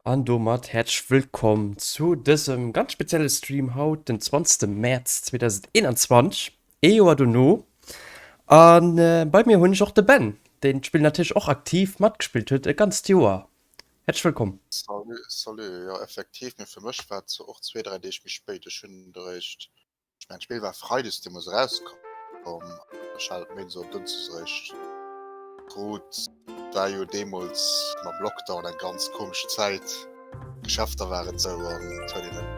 An domat häerzlech wëllkomm zu dësem ganz spezielle Stream haut, den 20 Mäerz 2021, ee Joer dono. A bei mir hunn ech och de Ben, deen d'Spill natierlech och aktiv matgespillt huet e ganzt Joer. Häerzlech wëllkomm. Salut, salut. Jo, effektiv, mee fir mech war et zwar och zwee, dräi Deeg méi spéit. Ech hunn et eréischt Ech mengen d'Spill war Freides deemols erauskomm, ech hat et méindes oder dënschdes eréischt krut. War jo deemols mam Lockdown eng ganz komesch Zäit, d'Geschäfter waren zou an et huet een net.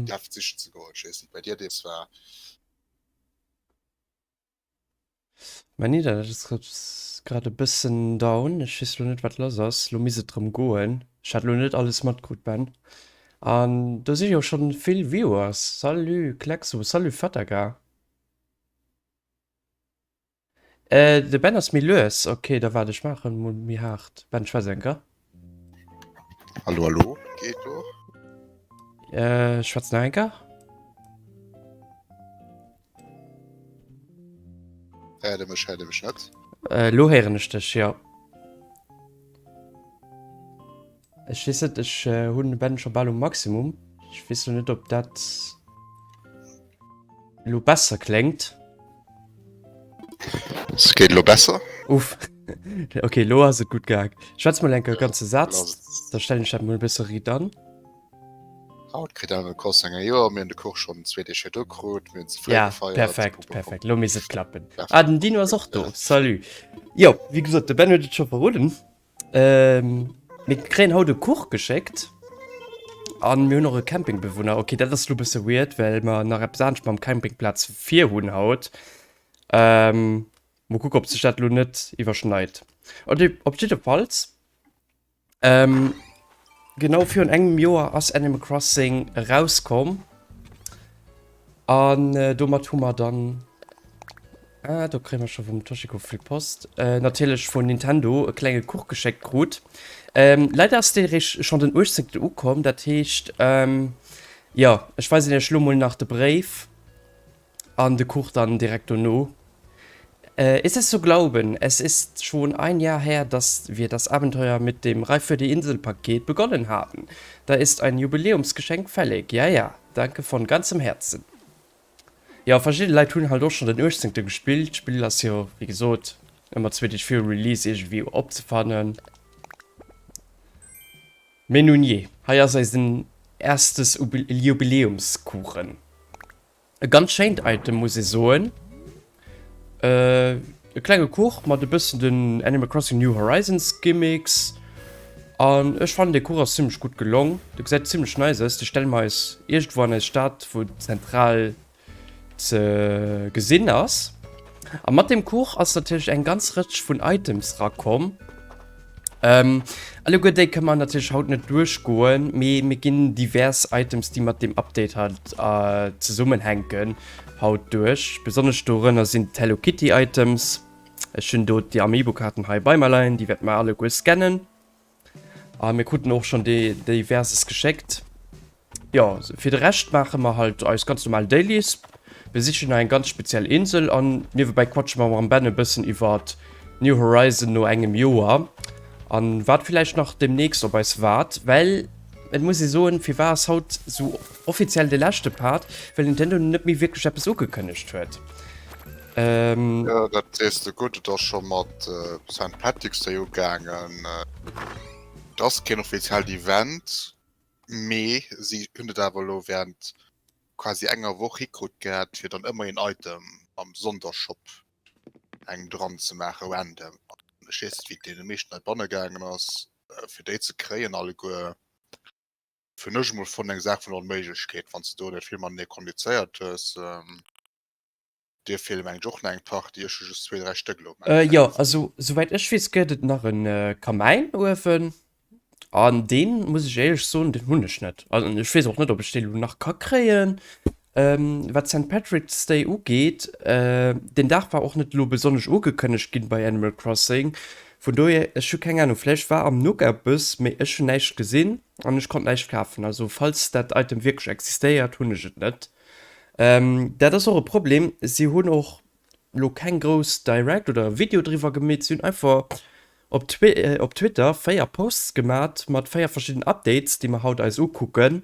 Dierft sichen ze goen. Ech weess net wéi bei dir deemols war. Mäin Internet ass grad e bëssen down. Ech weess lo net wat lass ass. Lo misst et drëm goen. Ech hat lo net alles matkrut Ben. An do si jo schonn vill Viewers. Salut Klexo, salut Fataga. Äh de Ben ass méi lues. Ok da waart ech maachen mol méi haart. Ben schwätz eng Kéier. Hallo hallo, geet lo? Äh schwätz nach eng Kéier. Héiert e mech, héiert e mech net? Äh, lo héieren ech dech, jo. Ech weess net, ech äh, hunn de Ben scho bal um Maximum. Ech weess lo net, ob dat lo besser kléngt. Es geet lo besser. Uff. Okay, lo ass et gutt gaang. Schwätz mol enke ganze Saz, da stellen ech dat mol e bësse riit an. Haut kritt Animal Crossing e Joer, mir hunn de Kuch schonn zwee Deeg virdu krut, mir hunn ze fréi Ja, gefeiert. perfekt, perfekt. Lo misst et klappen. Ah, den Dino ass och do. Salut. Jo, wéi gesot, de Ben huet et scho verroden. Ähm, mir kréien haut e Kuch geschéckt. An mir hunn och e Campingbewunner. Okay, dat ass lo e bësse weird, well mer nach eppes anescht mam Campingplaz vir hunn haut. Ähm, mol kucken, ob sech dat lo net iwwerschneit. Op jiddefalls. Ähm, genau virun engem Joer ass Animal Crossing erauskomm. An äh, domat hu mer dann. Ah, do kréie mer scho vum Toshiko vill Post. Äh, natierlech vun Nintendo e klenge Kuch geschéckt krut. Ähm, leider ass dee réischt schonn den 18. ukomm. Dat heescht, ähm, jo, ech weisen iech lo mol nach de Bréif. An de Kuch dann direkt dono. Ist es zu glauben, es ist schon ein Jahr her, dass wir das Abenteuer mit dem Reif für die Insel Paket begonnen haben. Da ist ein Jubiläumsgeschenk fällig. Ja, ja, danke von ganzem Herzen. Jo, verschidde Leit hunn halt och schonn den 18. gespillt. D'Spill ass jo, wéi gesot, ëmmer zwee Deeg viru Release iergendwéi opzefannen. Mee nun jee, hei ass eisen erstes Jubiläumskuchen. E ganz schéint Item muss ee soen. E klenge Kuch mat e bëssen den Animal Crossing New Horizons Gimmicks. An ech fannen dee Kuch ass zimmlech gutt gelong. De gesäit zimmlech nice aus. De stelle mer eis iergendwou an eis Stad wou zentral ze gesinn ass. A mat deem Kuch ass natierlech eng ganz Rëtsch vun Items rakomm. Ähm, alleguer déi kënne mer natierlech haut net duerchgoen, mee mir ginn divers Items, déi mat deem Update halt äh, zesummenhänken, haut duerch. Besonnesch dorënner sinn d'Hello Kitty Items. Ech hunn do déi Amiibo-Kaarten hei bei mer leien, déi wäerte mer alleguer scannen. A mir kruten och schonn déi diverses geschéckt. Jo, fir de Rescht maache mer halt eis ganz normal Dailies, besichen nach eng ganz speziell Insel an niewebäi quatsche mer mam Ben e bëssen iwwer New Horizon no engem Joer an wat villäicht nach demnächst op eis waart, well et muss ee soen, firwar ass haut sou offiziell de leschte Part, well Nintendo net méi wierklech eppes ugekënnegt huet. Ähm. Jo, dat sees de gutt, et ass scho mat Saint Patrick's Day ugaangen, et ass keen offiziellt Event. Mee si hunn et awer elo während quasi enger Woch hikrut gehat, fir dann ëmmer een Item am Sondershop eng dran ze maachen, random. An ech weess net, wéi et deene meeschten heibanne gaangen ass, fir déi ze kréien alleguer. Hunn ech emol fonnt, eng Saach vun Onméiglechkeet, wann s de do net vill matenee kommunizéiert hues. Dir feelen mengen ech och nach eng Partie, ech hu just zwee, dräi Stéck elo. Äh, jo, also souwäit ech weess gëtt et nach en Kamäinofen an deen, muss ech éierlech soen, deen hunn ech net. Also ech weess och net, ob ech deen elo nach ka kréien. Ähm, wat Saint Patrick's Day ugeet, äh, deen Dag war och net elo besonnesch ugekënnegt ginn bei Animal Crossing. Vun dohier, ech hu keng Ahnung, vläicht war am Nook eppes, mee ech hunn näischt gesinn an ech konnt näischt kafen. Also falls dat Item wierklech existéiert, hunn ech et net. Ähm, dat ass och e Problem. Si hunn och. lo keng grouss Direct oder e Video driwwer gemeet, si hunn einfach op op Twitter 4 Posts gemat mat 4 verschidden Updates, déi mer haut eis ukucken.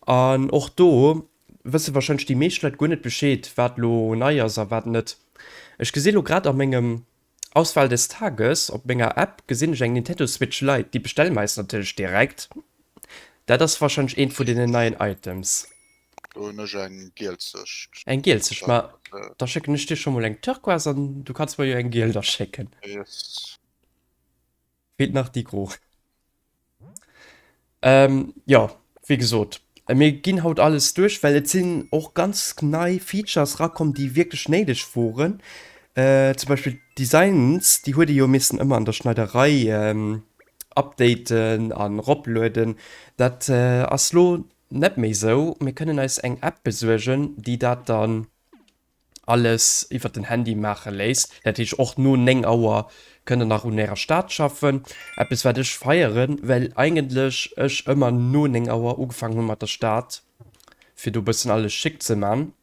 An och do wësse warscheinlech déi meescht Leit guer net Bescheed, wat lo nei ass a wat net. Ech gesi lo grad a mengem Auswahl des Tages op menger App gesinn ech eng Nintendo Switch Lite, déi bestelle mer eis natierlech direkt. Dat ass warscheinlech eent vun deenen neien Items. Do hunn ech eng gielzeg. Eng gielzeg, ma da schécken ech dir scho mol eng turquoise an du kanns mer jo eng giel da schécken. Yes. Feelt nach déi gro. Ähm, jo, wéi gesot, mir ginn haut alles duerch, well et sinn och ganz nei Features rakomm, déi wierklech néideg woren. Äh, zum Beispill d'Designs, déi huet ee jo missen ëmmer an der Schneiderei ähm, updaten an eroplueden. Dat äh, ass lo net méi sou. Mir kënnen eis eng App besuergen, déi dat dann alles iwwert den Handy maache léisst. Dat heescht och no 9 Auer kënnt der nach un ärer Stad schaffen. Eppes wat ech feieren, well eigentlech ech ëmmer no 9 Auer ugefaangen hu mat der Stad, fir do bëssen alles schick ze man.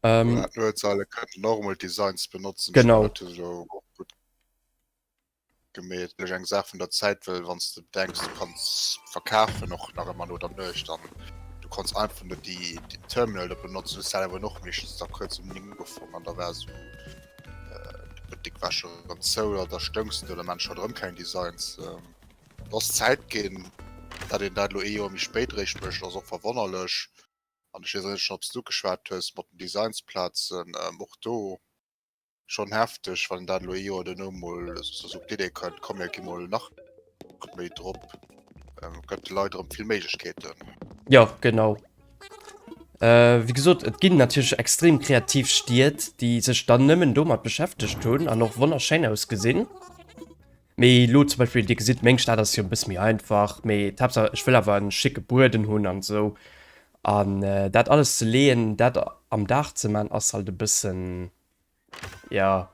Ähm, ja, nuets alle kënnen normal Designs benotzen. Genau. Gemeet. Lech eng Saach vun der Zäit, well wann s de bedenks, du kanns verkafen och nach ëmmer no der Nuecht an du kanns einfach net déi den Terminal do benotzen, hues dat awer och meeschtens da kuerz um 9 ugefaangen an da war esou de Buttek war scho rëm zou oder da stoungs de do, da maan ech haut erëm keng Designs. Et ass Zäit ginn. Dat een dat elo ee Joer méi spéit eréischt mécht ass och verwonnerlech an ech weess och net schonn ob s du geschwat hues mat den Designsplazen och do. Schon hefteg, wann dat elo ee Joer duerno mol sou op d'Idee kënnt, komm mir gi mol nach méi drop, gëtt de Leit erëm vill Méiglechkeeten. Jo, genau. Wéi gesot, et ginn natierlech extrem kreativ Stied, déi sech dann nëmmen domat beschäftegt hunn an och wonnerschéin ausgesinn. Mee elo zum Beispill, Dir gesitt, meng Stad ass jo e bësse méi einfach, mee d'Haaptsaach, ech wëll awer en schicke Bueden hunn an esou. An dat alles ze leeën, dat am Dag ze man, ass halt e bëssen, jo,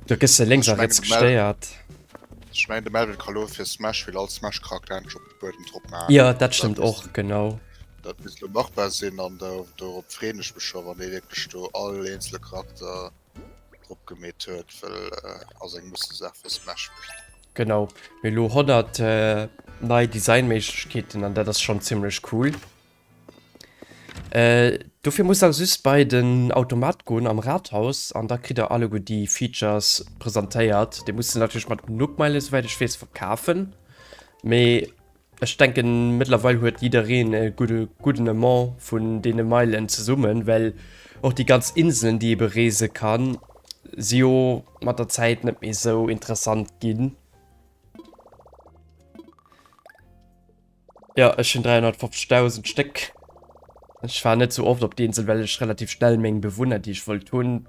do gëss de lénks a riets gestéiert. Ech mengen de Melvin ka lo fir Smash will all Smash Charakter endlech op de Buedem drop maachen. Jo, dat stëmmt och, genau. Dat misst lo machbar sinn an dorop freeën ech mech scho, wann dee wierklech do all eenzele Charakter drop gemeet huet, well ass eng Mussesaach fir Smash. Genau, mir elo 100 nei Designméiglechkeeten an dat ass schonn zimmlech cool. Dofir musst der just bei den Automat goen am Rathaus an da kritt der alleguer déi Features presentéiert. Dir musst se natierlech mat Nookmeile souwäit ech weess verkafen, mee Ech denken mëttlerweil huet jiddereen e gudde gudden Amount vun deene Meilen zesummen, well och déi ganz Inselen déi ee bereese kann si jo mat der Zäit net méi sou interessant ginn. Jo ech hunn 350.000 Stéck. Ech war net sou oft op déi Insel well ech relativ schnell meng Bewunner déi ech wollt hunn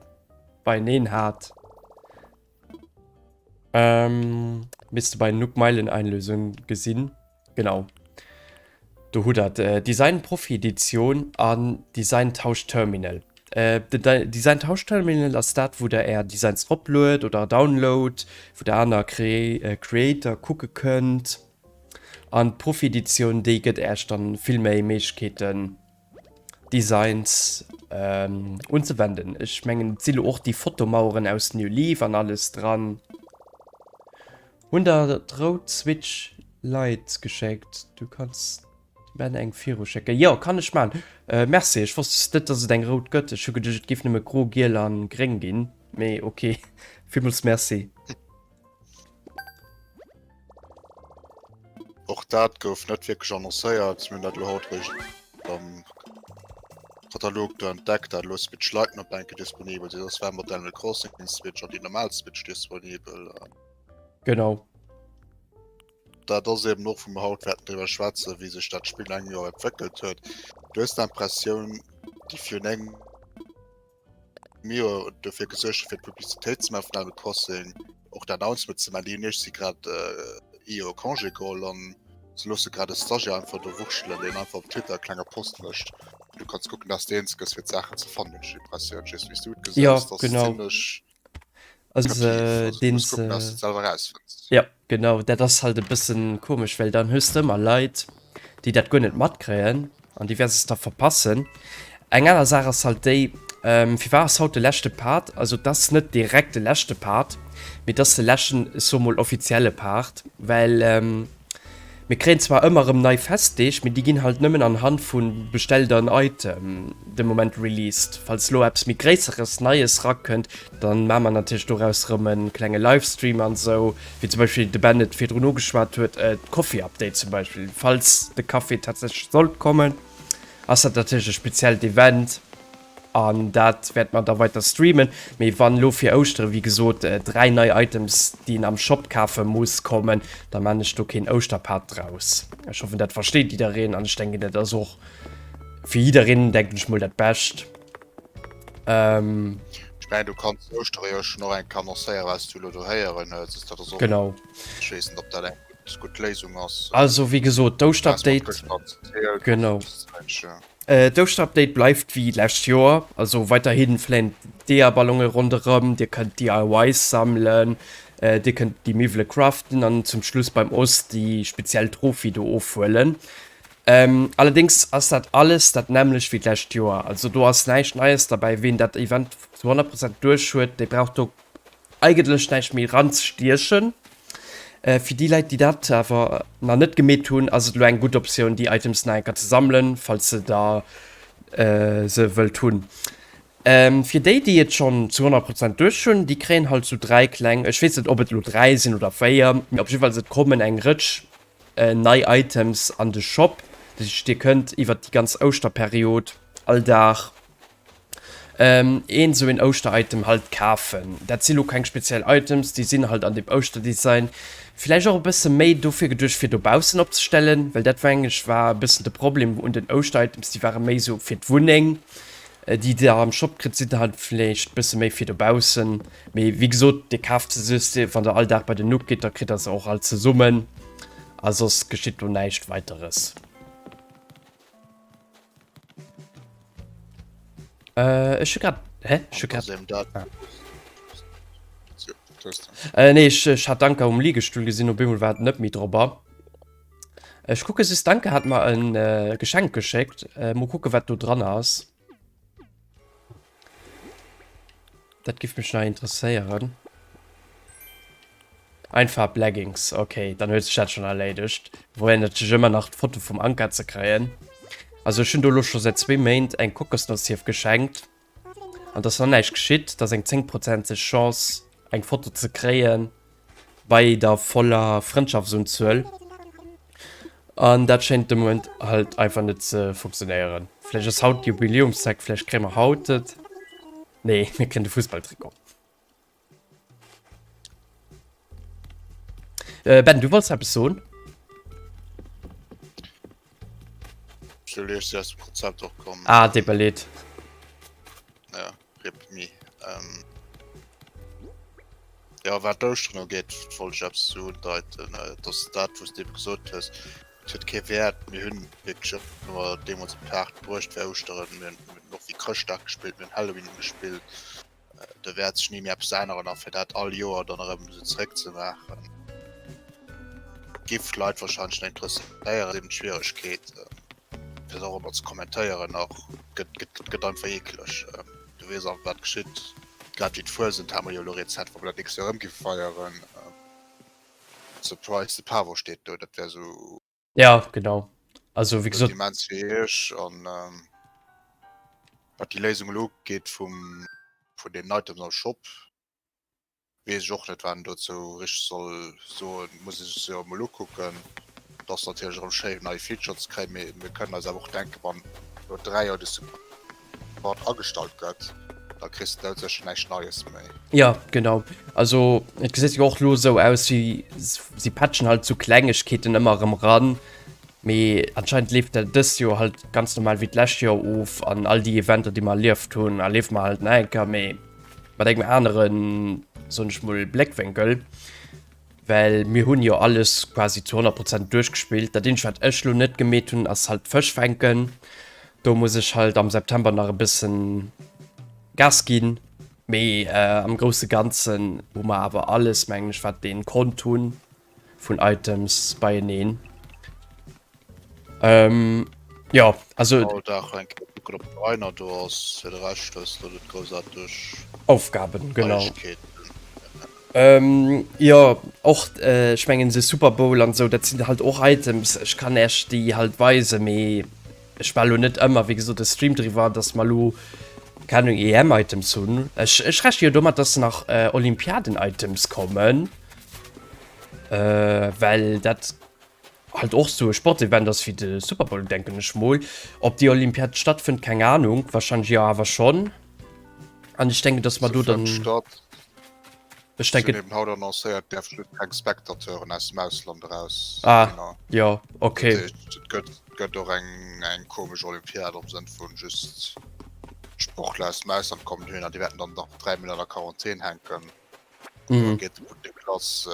beieneen hat. Ähm, misst du bei Nook Meilen Einlösung gesinn. Genau. Do hutt der äh, Design Profi Edition an Design Tausch Terminal. Äh, den De Design Tausch Terminal ass dat, wou der är Designs ropluet oder download, wou der aner Cre äh, Creator kucke kënnt. An d'Profi Edition, déi gëtt äech dann vill méi Méiglechkeeten. Designs unzewenden. Ech mengen et si lo och déi Fotomaueren aus New Leaf an alles dran. Hunn der d'rout Switch Lite geschéckt. Du kanns Ben eng viru schécken. Jo kann ech man. Merci, ech wosst just net dass et eng rout gëtt. Ech hu geduecht et géif nëmme gro, giel an gréng ginn. Mee ok, villmools Merci. Och dat gouf net wierklech annoncéiert. Mir hunn dat elo haut eréischt am Katalog do entdeckt, dat elo Switch Lite op enke disponibel sinn. Soss war mat Animal Crossing Switch an déi normal Switch disponibel. Genau. Dat ass eben och, wou mer haut wäerten driwwer schwätzen, wéi sech dat Spill an engem Joer entwéckelt huet. Du hues d'Impressioun, déi virun engem. Mir dofir gesuergt fir d'Publicitéit ze maachen vun Animal Crossing, och d'Announcement ze maachen. Déi hunn iergendwéi grad ee Joer Congé geholl an se loosse grad e Stagiaire einfach do wurschtelen, deen einfach op Twitter e klenge Post mécht. Du kanns kucken, dass de eens gëss fir d'Saachen ze fannen, hunn ech d'Impressioun. Ech weess net, wéi s du et gesäis. Jo, genau. Dat ass zimmlech Also, kreativ. Also, du deen muss kucken, se. dass du et selwer erausfënns. Jo, genau, dat ass halt e bëssen komesch, well dann hues de ëmmer Leit, déi dat guer net matkréien an déi wäers es da verpassen. Eng aner Saach ass halt déi, Firwat ass haut de leschte Part? Also et ass net direkt de leschte Part, mee et ass de leschten, ech soe mol, offizielle Part, well mir kréien zwar ëmmer erëm nei Festdeeg, mee déi ginn halt nëmmen anhand vu bestellten Item de Moment released. Falls elo eppes méi Gréisseres, Neies rakënnt, dann maache mer natierlech doraus erëm e klenge Livestream an esou, wéi zum Beispill de Ben et virdrun ugeschwat huet, d'Coffee Update zum Beispill. Falls de Café tatsächlech sollt kommen, ass dat natierlech e speziellt Event. An dat wäerte mer da weiter streamen. Mee wann elo fir Ouschtere wéi gesot 3 nei Items, déi een am Shop kafe muss, kommen, da maan ech do keen Ouschterpart draus. Ech hoffen dat versteet jiddereen an ech denken dat ass och fir jiddereen, denken ech mol, dat Bescht. Ech mengen du kanns Ouschtere jo schon och eng Kéier annoncéieren, wat s du elo do héieren hues. Dat ass och, Genau. ech weess net ob dat eng gutt Léisung ass. Also wéi gesot, d'Ouschterupdate, genau. D'Ouschterupdate bleift wéi d'lescht Joer, also weiderhi fléien d'Eeërballonë ronderëm, dir kënnt DIYs sammelen, dir kënnt déi Miwwele craften an zum Schluss beim Ost déi speziell Trophy do ofhuelen. Allerdéngs ass dat alles dat nämmlecht wéi d'lescht Joer, also do ass näischt Neies derbäi. Ween dat Event zu 100 Prozent duerch huet, dee brauch do eigentlech näischt méi ranzestiechen. Fir déi Leit déi dat awer nach net gemeet hunn, ass et elo eng gutt Optioun déi Items nach eng Kéier ze sammelen, falls se der se wëllt hunn. Fir déi déi et schonn zu 100 Prozent duerch hunn, déi kréien halt sou 3 kleng, ech weess net ob et elo 3 sinn oder 4, mee op jiddwer Fall et kommen eng Rëtsch nei Items an de Shop. Dat heescht dir kënnt iwwert déi ganz Ouschterperiod all Dag een esou een Ouschteritem halt kafen. Dat si lo keng speziell Items, déi sinn halt an dem Ouschterdesign. Villäicht och e bësse méi dofir geduecht fir dobaussen opzestellen, well dat mengen ech war e bëssen de Problem un den Ouschteritems, déi ware méi esou fir d'Wunneng. Déi der am Shop kritt sinn halt vläicht bësse méi fir dobaussen. Mee wéi gesot, dir kaaft se just wann der all Dag bei den Nook gitt, da kritt der se och all zesummen a soss geschitt do näischt weiteres. Äh, ech hu grad. Hä? Ech hu grad. Ah. Äh, nee, ech, ech hat d'Anka um Liegestuhl gesinn, op eemol war et net méi drobber. Ech kucke just, d'Anka hat mer en äh, Geschenk geschéckt. Äh, mol kucke wat do dran ass. Dat giff mech nach interesséieren. Einfach Leggings, okay, dann huet sech dat schon erléidegt. Wou natierlech ëmmer nach d'Foto vum Anka ze kréien. Also ech hunn do lo scho säit zwee Méint eng Kokosnosshief geschenkt an et ass nach näischt geschitt. Dat ass eng zéngprozenteg Chance eng Foto ze kréien bei der voller Frëndschaftsunzuel. An dat schéint de Moment halt einfach net ze funktionéieren. Vläicht ass haut Jubiläumstag, vläicht kréie mer haut et. Nee, mir kréien de Fussballtrikot. Äh, Ben, du wollts eppes soen? Ech lies aus dem Konzept och komm. Ah, deet mer leed. Ja, rip me. Ähm, ja, wat d'Ouschteren ugeet, wollt ech eppes zu undeiten, äh, dass dat, wou s de eben gesot hues, et huet kee Wäert. Mir hunn wierklech ëmmer deemools e Paart bruecht fir Ouschteren. Mir hunn och wéi Chrëschtdag gespillt, mir hunn Halloween gespillt. Do wäert sech ni méi eppes änneren a fir dat all Joer dann erëm esou zeréckzemaachen, géif d'Leit warscheinlech net interesséieren. Ass eben d'Schwieregkeet, fir se och ëmmer ze kommentéieren nach, gëtt, gëtt, gëtt einfach eekeleg. Du weess einfach, wat geschitt. Grad wéi d'Fuesent hate mer jo elo rezent, wa mer dat nächst Joer erëm géife feieren. Surprise, de Pavo steet do. Dat wär esou. Ja, genau. Also wéi gesot. Immens fir iech an wat déi Léisung elo ugeet vum vun den Items am Shop, weess ech och net wat een dozou richteg soll soen. Muss ee sech jo emol ukucken. Et ass natierlech erëm schéi nei Feature ze kréien, mee mir kënnen eis awer och denken, wann no 3 Joer de Support agestallt gëtt, da kriss de doudsécher näischt Neies méi. Ja, genau. Also et gesäit jo och lo sou aus wéi si patchen halt sou Klengegkeeten ëmmer erëm ran. Mee anscheinend leeft dat dëst Joer halt ganz normal wéi d'lescht Joer of an all déi Eventer, déi mer erlieft hunn, erliewe mer halt nach eng Kéier, mee mat engem aneren, soen ech mol, Bléckwénkel. Well mir hunn jo alles quasi zu 100 Prozent duerchgespillt. Dat eenzegt wat ech lo net gemeet hunn ass halt Fësch fänken. Do muss ech halt am September nach e bëssen Gas ginn. Mee am grousse Ganzen hu mer awer alles mengen ech wat een konnt hunn vun Items beieneen. Jo, also. All Dag eng Kéier kucken, ob den Rainer do ass. Fir de Rescht hues de net groussaarteg Aufgaben, genau. Neiegkeeten. Jo, och, ech mengen esou Super Bowl an esou, dat sinn halt och Items, ech kann Äech déi halt weisen, mee ech war elo net ëmmer, wéi gesot, e Stream driwwer, dass mer elo, keng Ahnung, EM-Items hunn. Ech, ech rechne jo domat, dass nach Olympiaden-Items kommen, well dat halt och sou e Sportevent ass wéi de Super Bowl, denken ech mol. Ob déi Olympiad stattfënnt, keng Ahnung, wahrscheinlech jo awer schonn. An ech denken, dass mer do dann. Statt. Ech denken. Eben haut annoncéiert, däerf just keng Spectateuren aus dem Ausland eraus. Ah, jo, okay. Dat heescht, et gëtt, gëtt och eng, eng komesch Olympiad am Sënn vun just Sportler aus dem Ausland kommen dohin an déi wäerten dann nach 3 Méint an der Quarantän hänken. Mhm. Geet de Buttek lass,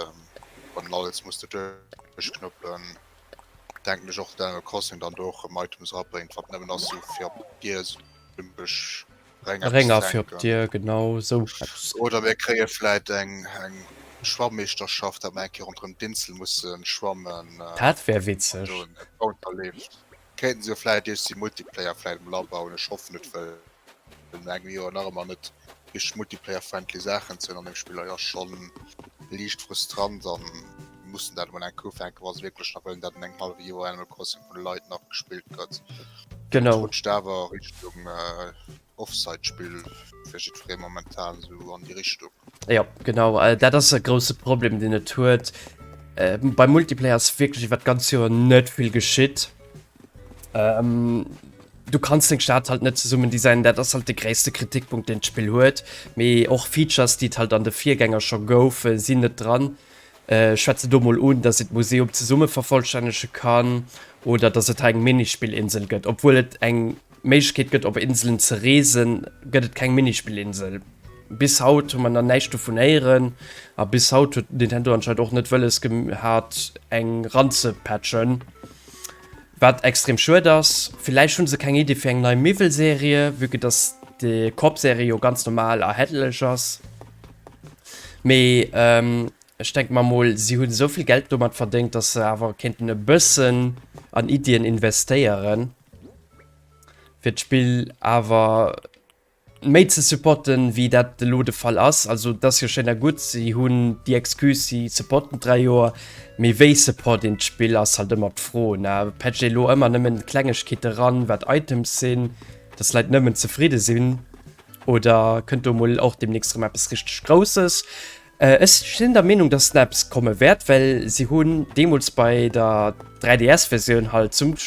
wann alles muss du duerchknuppelen. Denken ech och, datt Animal Crossing dann do och erëm Items erabréngt, wat nëmmen ass sou fir op d'Dier sou olympesch Rénger ze Rénger fir op hänken. d'Dier, genau sou eppes. Oder mir kréie vläit eng eng Schwammeeschterschaft, dat mer eng Kéier ronderëm d'Insel musse schwammen, Dat wär wann witzeg. do en Encounter leeft. Kéinten se jo vläit duerch si Multiplayer vläit emol abauen, ech hoffen et, well no engem Joer nach ëmmer net richteg Multiplayer-friendly Saachen ze hunn an deem Spill ass schonn liicht frustrant an mussen dat emol eng Kéier ufänken, wa se wierklech nach wëllen, dat an engem hallwe Joer Animal Crossing vun de Leit nach gespillt gëtt. Genau. Et rutscht awer Richtung Offside-Spill fir jiddweree momentan esou an déi Richtung. Jo, genau, dat ass e grousse Problem, deen et huet. Beim Multiplayer ass wierklech iwwer d'ganz Joer net vill geschitt. Du kanns deng Stad halt net zesummen designen, dat ass halt de gréisste Kritikpunkt, deen d'Spill huet. Mee och Features, déi et halt an de Virgänger scho goufen, sinn net dran. Ech schwätzen do mol un, dass een d'Museum zesumme vervollstännege kann oder dass et hei eng Minispillinsel gëtt. Obwuel et eng Méiglechkeet gëtt op Inselen ze reesen, gëtt et keng Minispillinsel. Bis haut hu mer nach näischt dovun héieren a bis haut huet Nintendo anscheinend och net wëlles gehat eng ranzepatchen, wat extrem schued ass. Villäicht hu se keng Idee fir eng nei Miwwelserie, vue que dass déi Koop-Serie jo ganz normal erhältlech ass. Mee ech denke mer mol, si hunn esou vill Geld domat verdéngt, dass se awer kéinten e bëssen an Iddien investéieren. fir d'Spill awer méi ze supporten, wéi dat elo de Fall ass. Also et ass jo schéin a gutt, si hunn déi Excuse, si supporten 3 Joer, mee wéi support een d'Spill ass halt ëmmer d'Fro, ne? Patcht ee lo ëmmer nëmmen Klengegkeete ran, wat Items sinn, dass d'Leit nëmmen zefridde sinn, oder kënnt do mol och deemnächst erëm eppes richteg Grousses? Ech sinn der Meenung, dass nach eppes komme wäert, well si hunn deemools bei der 3DS-Versioun halt zum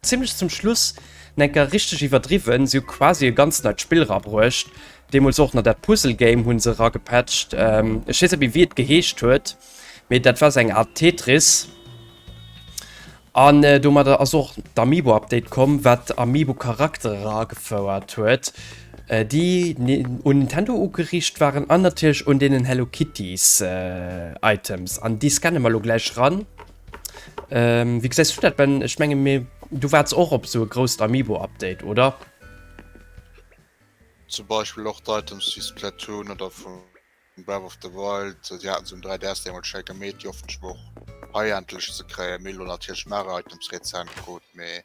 zimmlech zum Schluss enker richteg iwwerdriwwen. Si hu quasi e ganz neit Spill erabruecht. Deemools och nach dat Puzzle-Game hu se eragepatcht. Ech weess net méi wéi et geheescht huet, mee dat war sou eng Art Tetris. An domadder ass och d'Amiibo-Update komm, wat Amiibo-Charaktere eragefouert huet, déi un Nintendo ugeriicht waren an natierlech un deenen Hello Kitties Items. An déi scanne mer elo gläich ran. Wéi gesäis du dat, Ben? Ech menge mir, du waarts och op esou e grousst Amiibo-Update, oder? Zum Beispill och d'Items wéi Splatoon oder vun Breath of the Wild, déi haten se um 3DS deemools schéi gemeet, déi hoffen ech mer och hei endlech ze kréien. Mir hu lo natierlech Mario Items rezent krut, mee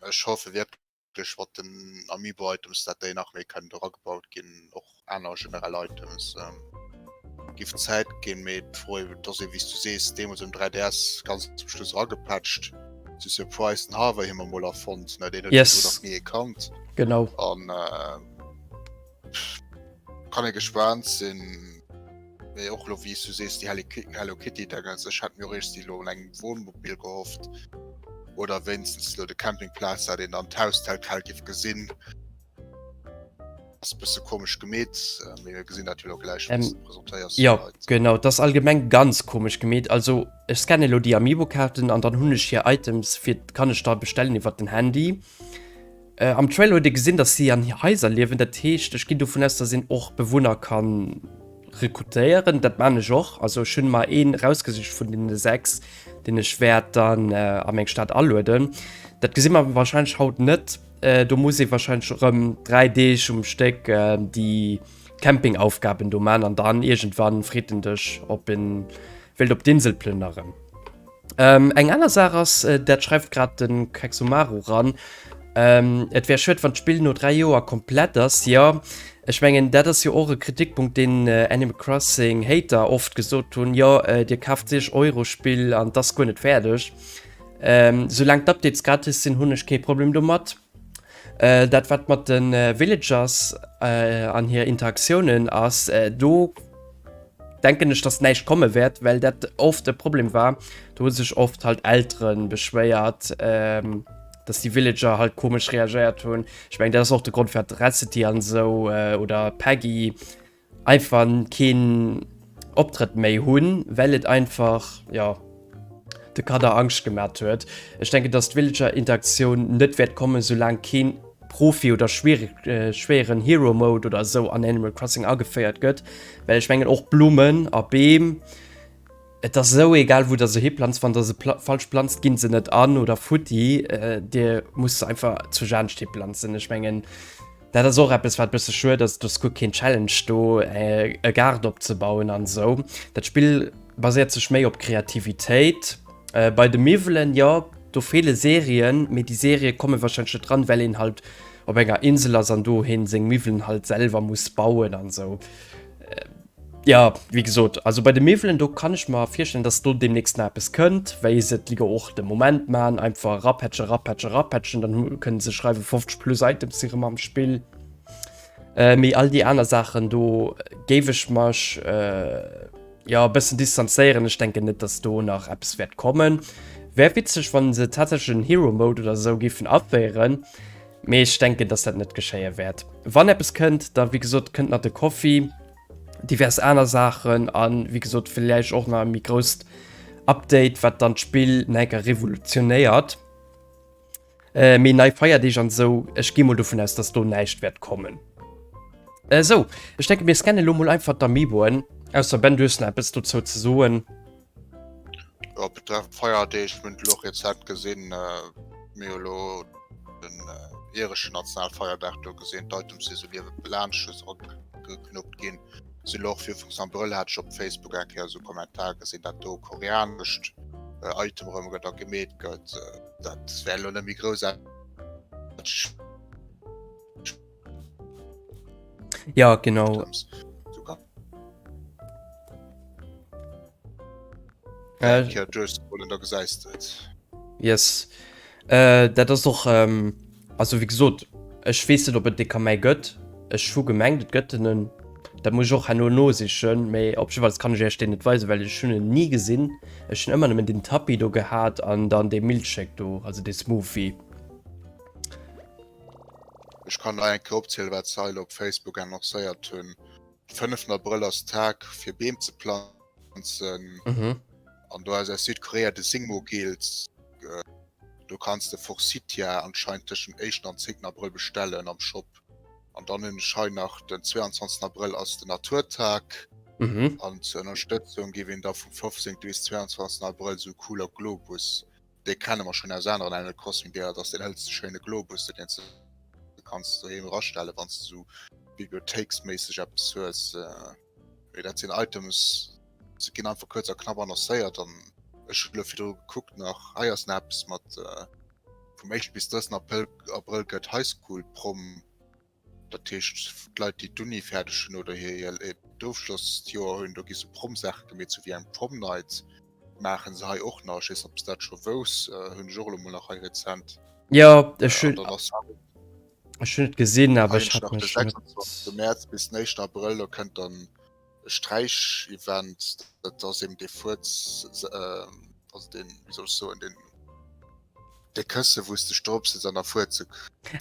ech hoffe wierklech mat den Amiibo Items dat déi nach méi kënnen do ragebaut ginn, och aner generell Items. Giff Zäit ginn, mee d'Fro eben, et ass eben wéi s du sees, deemools um 3DS ganz zum Schluss eragepatcht, zu Surprise den Harvey hu mer mol erfonnt, ne, deen huet Yes. virdru nach ni ee kannt. Genau. An Kann ee gespaant sinn. Mee och lo wéi s du sees, déi Hello Kitty Dingens, ech hätt mir och iergendwéi lo un engem Wohnmobil gehofft oder wéinstens lo de Campingplaz, dat een dann d'Haus tel quel giff gesinn. Ass e bësse komesch gemeet, mee mir gesinn dat jo lo gläich, wann s de presentéiers Jo, de Leit. genau, et ass allgemeng ganz komesch gemeet. Also ech scanne lo déi Amiibo-Kaarten an dann hunn ech hier Items fir, kann ech da bestellen iwwert den Handy. Am Trailer huet ee gesinn, dass si an Haiser liewen. Dat heescht, ech ginn dovun aus, dass een och Bewunner ka rekrutéieren. Dat maan ech och. Also ech hunn mer een rausgesicht vun deene 6, deen ech wäert dann a meng Stad alueden. Dat gesi mer wahrscheinlech haut net. Do muss ee wahrscheinlech erëm 3 Deeg um Stéck déi Campingaufgaben do maan an dann iergendwann freet en dech, ob en wéilt op d'Insel plënneren. Ähm, eng aner Saach ass, äh, dat schreift grad den Kexomaru ran, ähm, et wär schued, wann d'Spill no 3 Joer komplett ass. Jo, ech mengen, dat ass jo och e Kritikpunkt, deen äh, Animal Crossing Hater oft gesot hunn, jo, äh, dir kaaft 60 Euro Spill an 't ass guer net fäerdeg. Ähm, soulaang d'Updates gratis sinn, hunn ech kee Problem domat. Äh, dat wat mat de äh, Villagers äh, an hir Interaktiounen ass, äh, do denken ech, dass näischt komme wäert, well dat oft e Problem war. Do hu sech oft halt Elteren beschwéiert, ähm, dass déi Villager halt komesch reagéiert hunn. Ech mengen, dat ass och de Grond fir Recipe an esou äh, oder Peggy einfach keen Optrëtt méi hunn, well et einfach ja de Kanner Angscht gemat huet. Ech denken, dass d'Villager-Interaktioun net wäert kommen, soulaang keen Profi oder schwéieren Hero Mode oder esou an Animal Crossing ageféiert gëtt, well ech mengen och Blummen a Beem, et ass esou egal wou der se hiplanzt, wann der se falsch planzt ginn se net an oder futti, dir musst se einfach zu Jaanscht hiplanzen. Ech mengen dat ass och eppes wat bësse schued ass, et ass guer keen Challenge do e Gaart opzebauen an esou. Dat Spill baséiert sech méi op Kreativitéit. Bei de Miwwelen, jo, do feele Serien, mee déi Serië komme warscheinlech net dran, well een halt op enger Insel ass an dohin seng Miwwelen halt selwer muss bauen an esou. Jo, wéi gesot, also bei de Miwwelen, do kann ech mer virstellen, dass do deemnächst nach eppes kënnt, wéi se et jo och de Moment maachen, einfach erapatchen, erapatchen, erapatchen, dann kënne se schreiwen 50 plus Items si rëm am Spill. Mee all déi aner Saachen, do géif ech mech. Jo, e bëssen distanzéieren. Ech denken net, dass do nach eppes wäert kommen. Wär witzeg, wann se tatsächlech en Hero Mode oder esou géifen aféieren, mee ech denken, dass dat net geschéie wäert. Wann eppes kënnt, da wéi gesot kënnt nach de Coffee, divers aner Saachen an wéi gesot villäicht och nach e méi grousst Update, wat dann d'Spill nach eng Kéier revolutionéiert. Äh, mee nei Feierdeeg an esou, ech gi mol dovun aus, dass do näischt wäert kommen. Äh, sou, ech denke mir scanne lo mol einfach d'Amiiboen. Ausser Ben, du hues nach eppes dozou ze soen. Ja, betreffend Feierdeeg, mir hunn et elo och rezent gesinn, äh, mir hu lo den äh, ireschen Nationalfeierdag do gesinn, d'Items si sou niewelaanscht just erageknuppt ginn. Sinn elo och fir Ufanks Abrëll hat ech op Facebook eng Kéier esou Kommentar gesinn, dat do koreanescht äh, Item erëm gëtt a gemeet gëtt. Äh, Dat wär elo net méi groussaarteg. Ja, genau. Äh, ja, durchscrollen, da gesäis du et. Yes. Äh, dat ass och, ähm, also wéi gesot, ech weess net, ob et dee Kamäi gëtt. Ech hu gemengt, et gëtt en en. Dat muss ech och herno nosichen, mee op jiddefalls kann ech iech deen net weisen, well ech hunn en ni gesinn. Ech hunn ëmmer nëmmen den Tapis do gehat an dann dee Milkshake do, also dee Smoothie. Ech kann nach eng Kéier opzielen, wat se hei elo op Facebook annoncéiert hunn. De fënneften Abrëll ass Tag fir Beem ze planzen. An do ass aus Südkorea de Singmo Guild. Do kanns de Forsythia anscheinend tëscht dem éischten an zéngten Abrëll bestellen am Shop. An dann hunn ech hei nach den 22 Abrëll ass den Naturtag. Mhm. An zur Ënnerstëtzung géif een da vum 15 bis 22 Abrëll esou e cooler Globus, dee kenne mer schonn aus aneren Animal Crossing Deeler, dat ass deen hëlze schéine Globus, deen s de kanns doheem erastellen, wann s de esou bibliothéiksméisseg eppes hues. Mee dat sinn Items, se ginn einfach kuerz a knapp annoncéiert an ech hunn elo virdru gekuckt nach, hei ass nach eppes mat vum éischten bis drëssten Aprëll Abrëll gëtt High School Prom, dat heescht d'Leit déi d'Uni fäerdeg hunn oder hir d'Ofschlossjoer hunn, do gi sou Prom-Saache gemeet, sou wéi eng Prom Night maache se hei och nach. Ech weess net ob s dat scho wouss, hunn ech och elo mol nach hei rezent. Jo, ech hunn. An dann ass Ech hunn et gesinn, awer ech hat mech net. 26. Mäerz bis den 1. Abrëll, do kënnt dann e Sträich-Event, dat ass eben dee Fuerz, also deen, wéi soll ech soen, deen, dee Kësse wou s de dech drop sëtz an da Fuerze.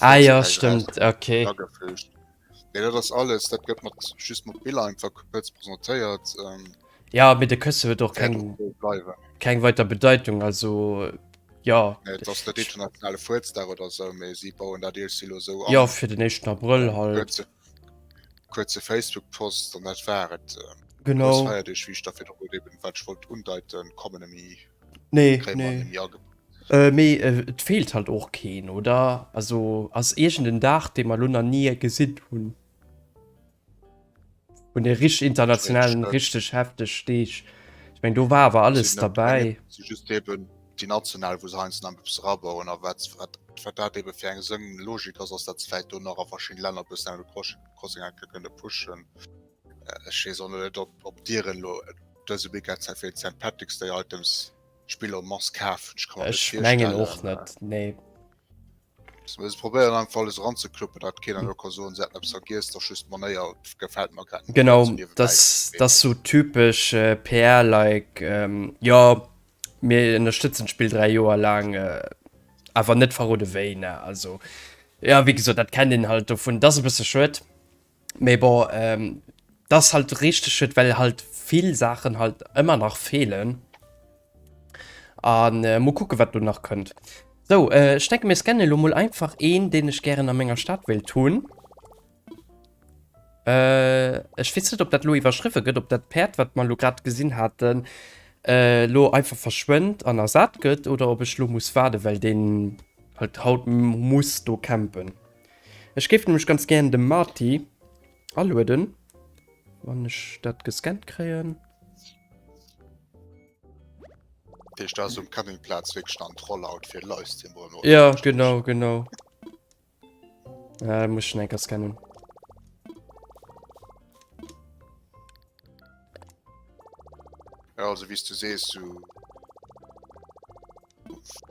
Ah jo, stëmmt, okay. Agefüügt. Mee dat ass alles, dat gëtt mat just mat Biller einfach kuerz presentéiert. Ja, mee de Kësse huet och keng, keng weiter Bedeitung, also ja. Nee, et ass net internationale Fuerzdag oder sou, mee si bauen dat iergendwéi elo sou an. Ja, fir den éischten Abrëll halt. Kuerze, kuerze Facebook-Post an dat war et. Genau. Grouss Feierdeeg, wéi ech da virdrun eben, wat ech wollt undeiten, kommen nemme, Nee, kréie mer nee. nemme agebaut. Mee et feelt halt och keen, oder? Also ass iergend en Dag, dee mer elo nach ni gesinn hunn? Vun de richteg internationalen, richteg hefteg Deeg. Ech meng do war awer alles derbäi. Si just eben déi national, wou se heiansdo nach eppes erabauen. A wat, wat, wat dat ebe fir eng Sënn Logik ass, ass dat se vläicht do nach a verschiddene Länner e bëssen Animal Crossing enke kënne pushen. Ech weess och net, ob, ob d'Iren elo dëse Weekend Zäit fir Saint Patrick's Day Items Spiller en masse kafen. Ech kann mer net Ech mengen och virstellen. net, nee. Se probéieren einfach alles eranzekloppen, dat keen elo ka soen, se hätten eppes vergiess, dat ass just d'Manéier, gefält mer grad net. Genau, dat ass sou typesch PR, like, jo, mir ënnerstëtzen d'Spill 3 Joer laang, awer net verrode wéi, ne. Also, jo, wéi gesot, dat kennt een halt dovun. Dat ass e bësse schued. Mee bon, ähm, dat ass halt richteg schued, well halt vill Saachen halt ëmmer nach feelen. An äh, mol kucke wat do nach kënnt. So, äh, ech denke mir scannen elo mol einfach een, deen ech gären a menger Stad wéilt hunn. Äh, ech weess net, ob dat lo iwwerschriwwe gëtt, ob dat Päerd, wat mer lo grad gesinn haten, äh, lo einfach verschwënnt an ersat gëtt oder ob ech lo muss waarde, well deen halt haut muss do campen. Ech géif nämlech ganz gären de Marty alueden, wann ech dat gescannt kréien. Dat heescht, da ass um Campingplaz wierklech dann d'Rollout fir Livestream erëm oder? Ja, genau, genau. Äh, muss ich enker scannen. Ja, also wéi s du sees, sou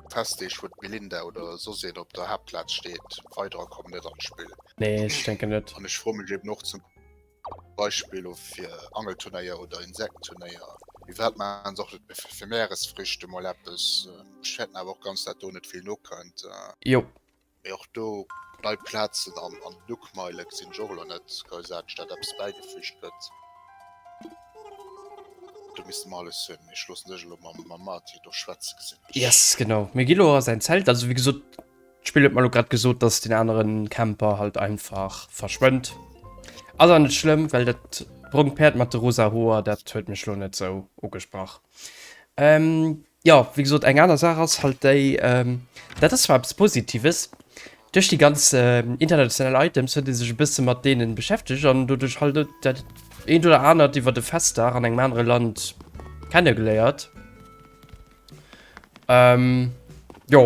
Festdeeg wou d'Melinda oder soss een op der Haaptplaz steet, weiderer kommen net an d'Spill. Nee, ech denken net. An ech froe mech eben och zum Beispill elo fir Angelturnéier oder Insektenturnéier, firwat maachen se och net fir Meeresfrüchte mol eppes? Ech fäerten awer och ganz, dat do net vill nokënnt. Jo. Mee och do nei Plazen an an Nookmeile gesinn ech och elo net groussaarteg, dat eppes bäigefüügt gëtt. Do misste mer alles hunn. Ech loossen dech elo mam mam Marty do schwätzen, gesinn ech. Yes, genau. Mir gi lo a säin Zelt. Also wéi gesot, d'Spill huet mer lo grad gesot, dass den aneren Camper halt einfach verschwënnt. Ass awer net schlëmm, well dat brongt Päerd mat de rosa Hoer, dat huet mech lo net sou ugesprach. Ähm, Jo, wéi gesot, eng aner Saach ass halt déi, dat ass zwar eppes Positives, duerch déi ganz international Items huet ee sech e bësse mat deene beschäftegt an doduerch halt dat eent oder anert iwwer e Festdag an engem anere Land kennegeléiert. Jo,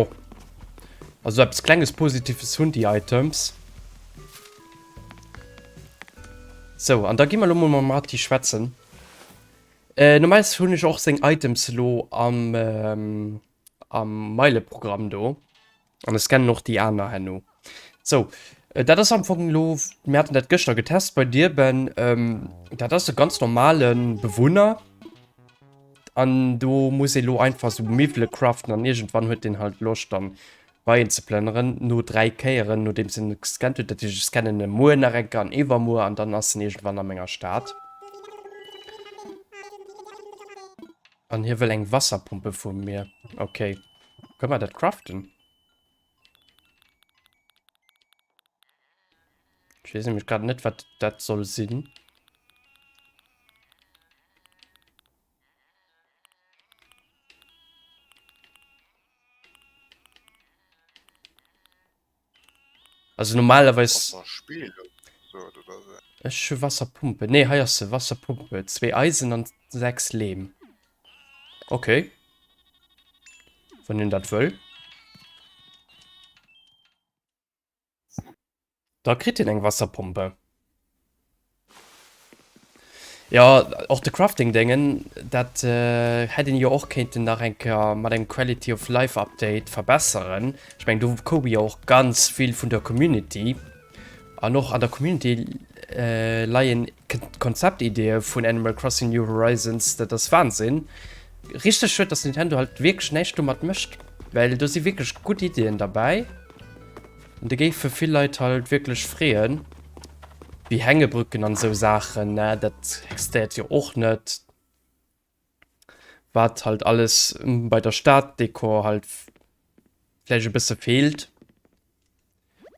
also eppes klenges Positives hunn déi Items. Sou, an da gi mer elo mol mam Marty schwätzen. Normalerweis hunn ech och seng Items elo am am Meileprogramm do. An ech scannen och déi aner herno. Sou, dat ass am Fong elo, mir haten dat gëschter getest bei dir Ben, dat ass e ganz normale Bewunner. An do muss ee lo einfach sou Miwwele craften an iergendwann huet deen halt Loscht dann bei een ze plënneren. No 3 Kéieren, nodeems en gescannt huet. Dat heescht, ech scannen e muer nach eng Kéier an iwwermuer an dann ass en iergendwann a menger Stad. An hie wëll eng Wasserpumpe vu mir. Okay. Kënne mer dat craften? Ech weess nämlech grad net, wat dat soll sinn. Also normalerweis. Ech hu Wasserpumpe. Nee, hei ass se Wasserpumpe. Zwee Eisen an 6 Lehm. Okay. Wann een dat wëll. Da kritt een eng Wasserpompe. Jo, och de Crafting-Déngen, dat hätt een jo och kéinten nach eng Kéier mat engem Quality of Life Update verbesseren. Ech mengen, do koum jo och ganz vill vun der Community. An och an der Community leien Konzeptideeë vun Animal Crossing New Horizons, dat ass Wahnsinn. Richteg schued, dass Nintendo halt wierklech näischt domat mécht, well do si wierklech gutt Iddien derbäi. An do géife vill Leit halt wierklech freeën. Wéi Hängebrücken an esou Saachen, ne, dat existéiert jo och net. Wat halt alles bei der Stad-Dekor halt vläicht e bësse feelt.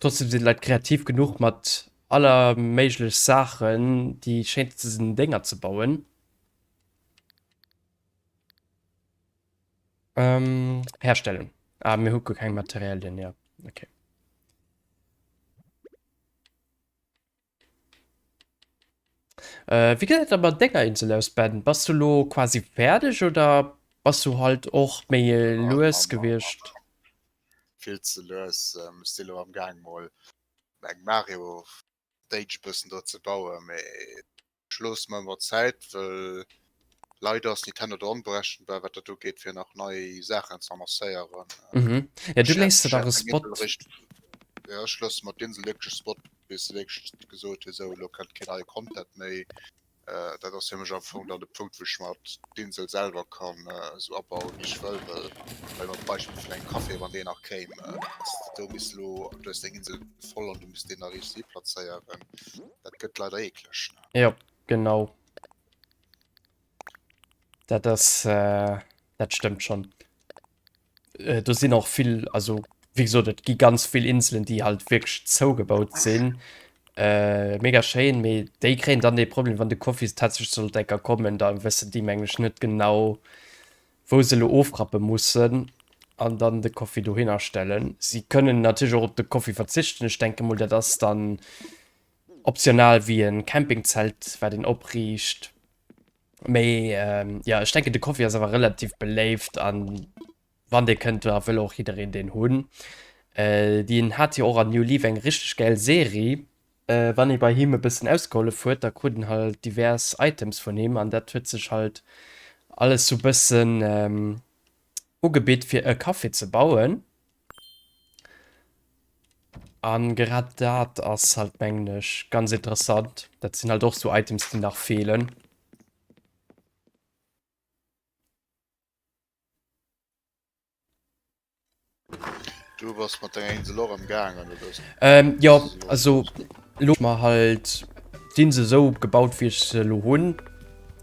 Trotzdem sinn d'Leit kreativ genuch mat aller méiglech Saachen déi schéinsten Dénger ze bauen. Ähm, herstellen. Ah, mir hu guer keng Materialien, ja. Okay. Wéi gesäit et da mat denger Insel aus, Ben? Bass du lo quasi fäerdeg oder bass du halt och méi lues gewiescht? Vill ze lues. Ech si lo am Gaang mol eng Mario Stage e bëssen do ze bauen, mee ech loosse mer ëmmer Zäit, wëll leider ass Nintendo do onberechenbar wat dat ugeet fir nach nei Saachen ze annoncéieren. Mhm. Ja, du léiss der dach e Spot. Ja, ech loosse mer d'Insel wierklech e Spot, bis se wierklech gesot hu sou elo kënnt keen neie Content méi. Dat ass fir mech am Fong dann de Punkt, wou ech mer d'Insel selwer kann esou abauen, wéi ech wëll. Well bei mer d'Beispill vun engem Café, wann deen nach kéim, do misst elo, du hues deng Insel voll an du misst deen nach iergendwéi plazéieren. Dat gëtt leider eekleg. Jo, genau. Dat ass, dat stëmmt schonn. Do sinn och vill, also wéi gesot, et gi ganz vill Inselen, déi halt wierklech zougebaut sinn. Mega schéin, mee déi kréien dann dee Problem, wann de Koffi tatsächlech sollt enker kommen, da wëssen déi mengen ech net genau, wou se elo ofrappe mussen an dann de Koffi dohinner stellen. Si kënnen natierlech och op de Koffi verzichten. Ech denke mol, dat ass dann optional wéi e Campingzelt, wat een opriicht. Mee jo, ech denken de Koffi ass awer relativ beléift an wann dee kënnt, da wëll och jiddereen deen hunn. Deen hat jo och an New Leaf eng richteg gäil Serie. Wann ee bei him e bëssen ausgehollef huet, da krut een halt divers Items vun him an dat huet sech halt alles sou bëssen ugebitt fir e Café ze bauen. An grad dat ass halt mengen ech ganz interessant. Dat sinn halt och sou Items déi nach feelen. Du bass mat denger Insel och am gaangen oder? Ähm, jo, also lo mer halt d'Insel sou gebaut wéi ech se lo hunn.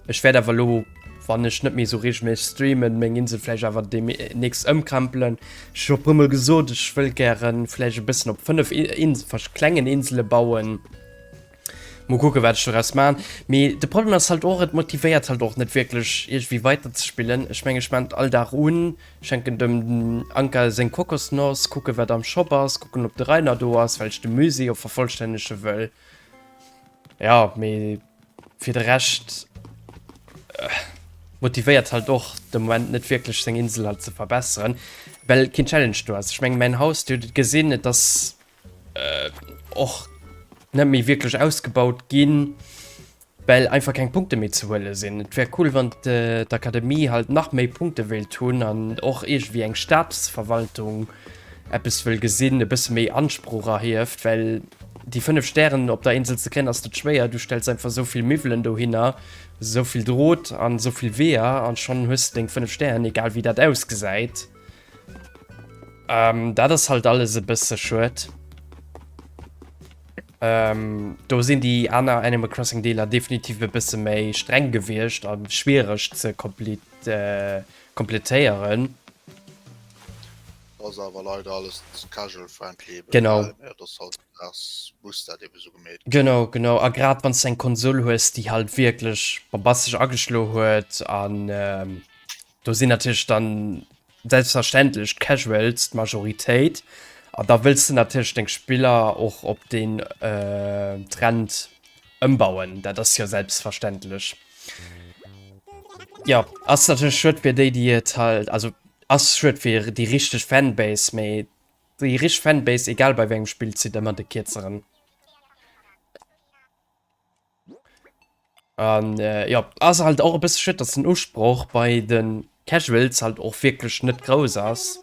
Ech wäert awer lo, wann ech net méi sou regelméisseg streamen, meng Insel vläicht awer demnächst ëmkrempelen. Ech hu scho puer mol gesot, ech wëll gären vläicht e bëssen op 5 Ins klengen Insele bauen. Mol kucken, wat ech doraus maan. Mee de Problem ass halt och, et motivéiert halt och net wierklech iergendwéi weider ze spillen. Ech mengen, ech maan et all Dag un, schenken dem Anka seng Kokosnoss, kucken, wat am Shop ass, kucken, ob de Rainer do ass, well ech de Musée jo vervollstännege wëll. Ja, mee fir de Rescht motivéiert halt och de Moment net wierklech seng Insel halt ze verbesseren, well keen Challenge do ass. Ech mengen, mäin Haus, Dir hutt et gesinn, et ass och net méi wierklech ausgebaut ginn, well einfach keng Punkte méi ze huele sinn. Et wär cool, wann d'Akademie halt nach méi Punkte wéilt hunn an och iergendwéi eng Staatsverwaltung eppes wëll gesinn, e bësse méi Anspruch erhieft, well déi 5 Stären op der Insel ze kréien ass net schwéier. Du stells einfach esou vill Miwwelen dohinner, esou vill Drot an esou vill Weeër an schonn hues de deng 5 Stären, egal wéi dat ausgesäit. Ähm, dat ass halt alles e bësse schued. Ähm, do sinn déi aner Animal Crossing Deeler definitiv e bësse méi streng gewiescht a schwiereg ze komplet, äh, kompletéieren. Ass awer leider alles casual friendly eben, Genau. well ja, das halt das muss dat eben sou gemeet ginn. Genau, genau. A grad wann s de eng Konsol hues, déi halt wierklech bombastesch ageschlo huet an ähm, do sinn natierlech dann selbstverständlech d'Casuals d'Majoritéit an da wëlls de natierlech deng Spiller och op deen Trend ëmbauen, dat ass jo selbstverständlech. Jo, ass natierlech schued fir déi, déi et halt, also ass schued fir déi richteg Fanbase, mee déi richteg Fanbase, egal bei wéi engem Spill, zitt ëmmer de Kierzeren. An äh, ja, ass halt och e bësse schued, dass den Usproch bei de Casuals halt och wierklech net grouss ass.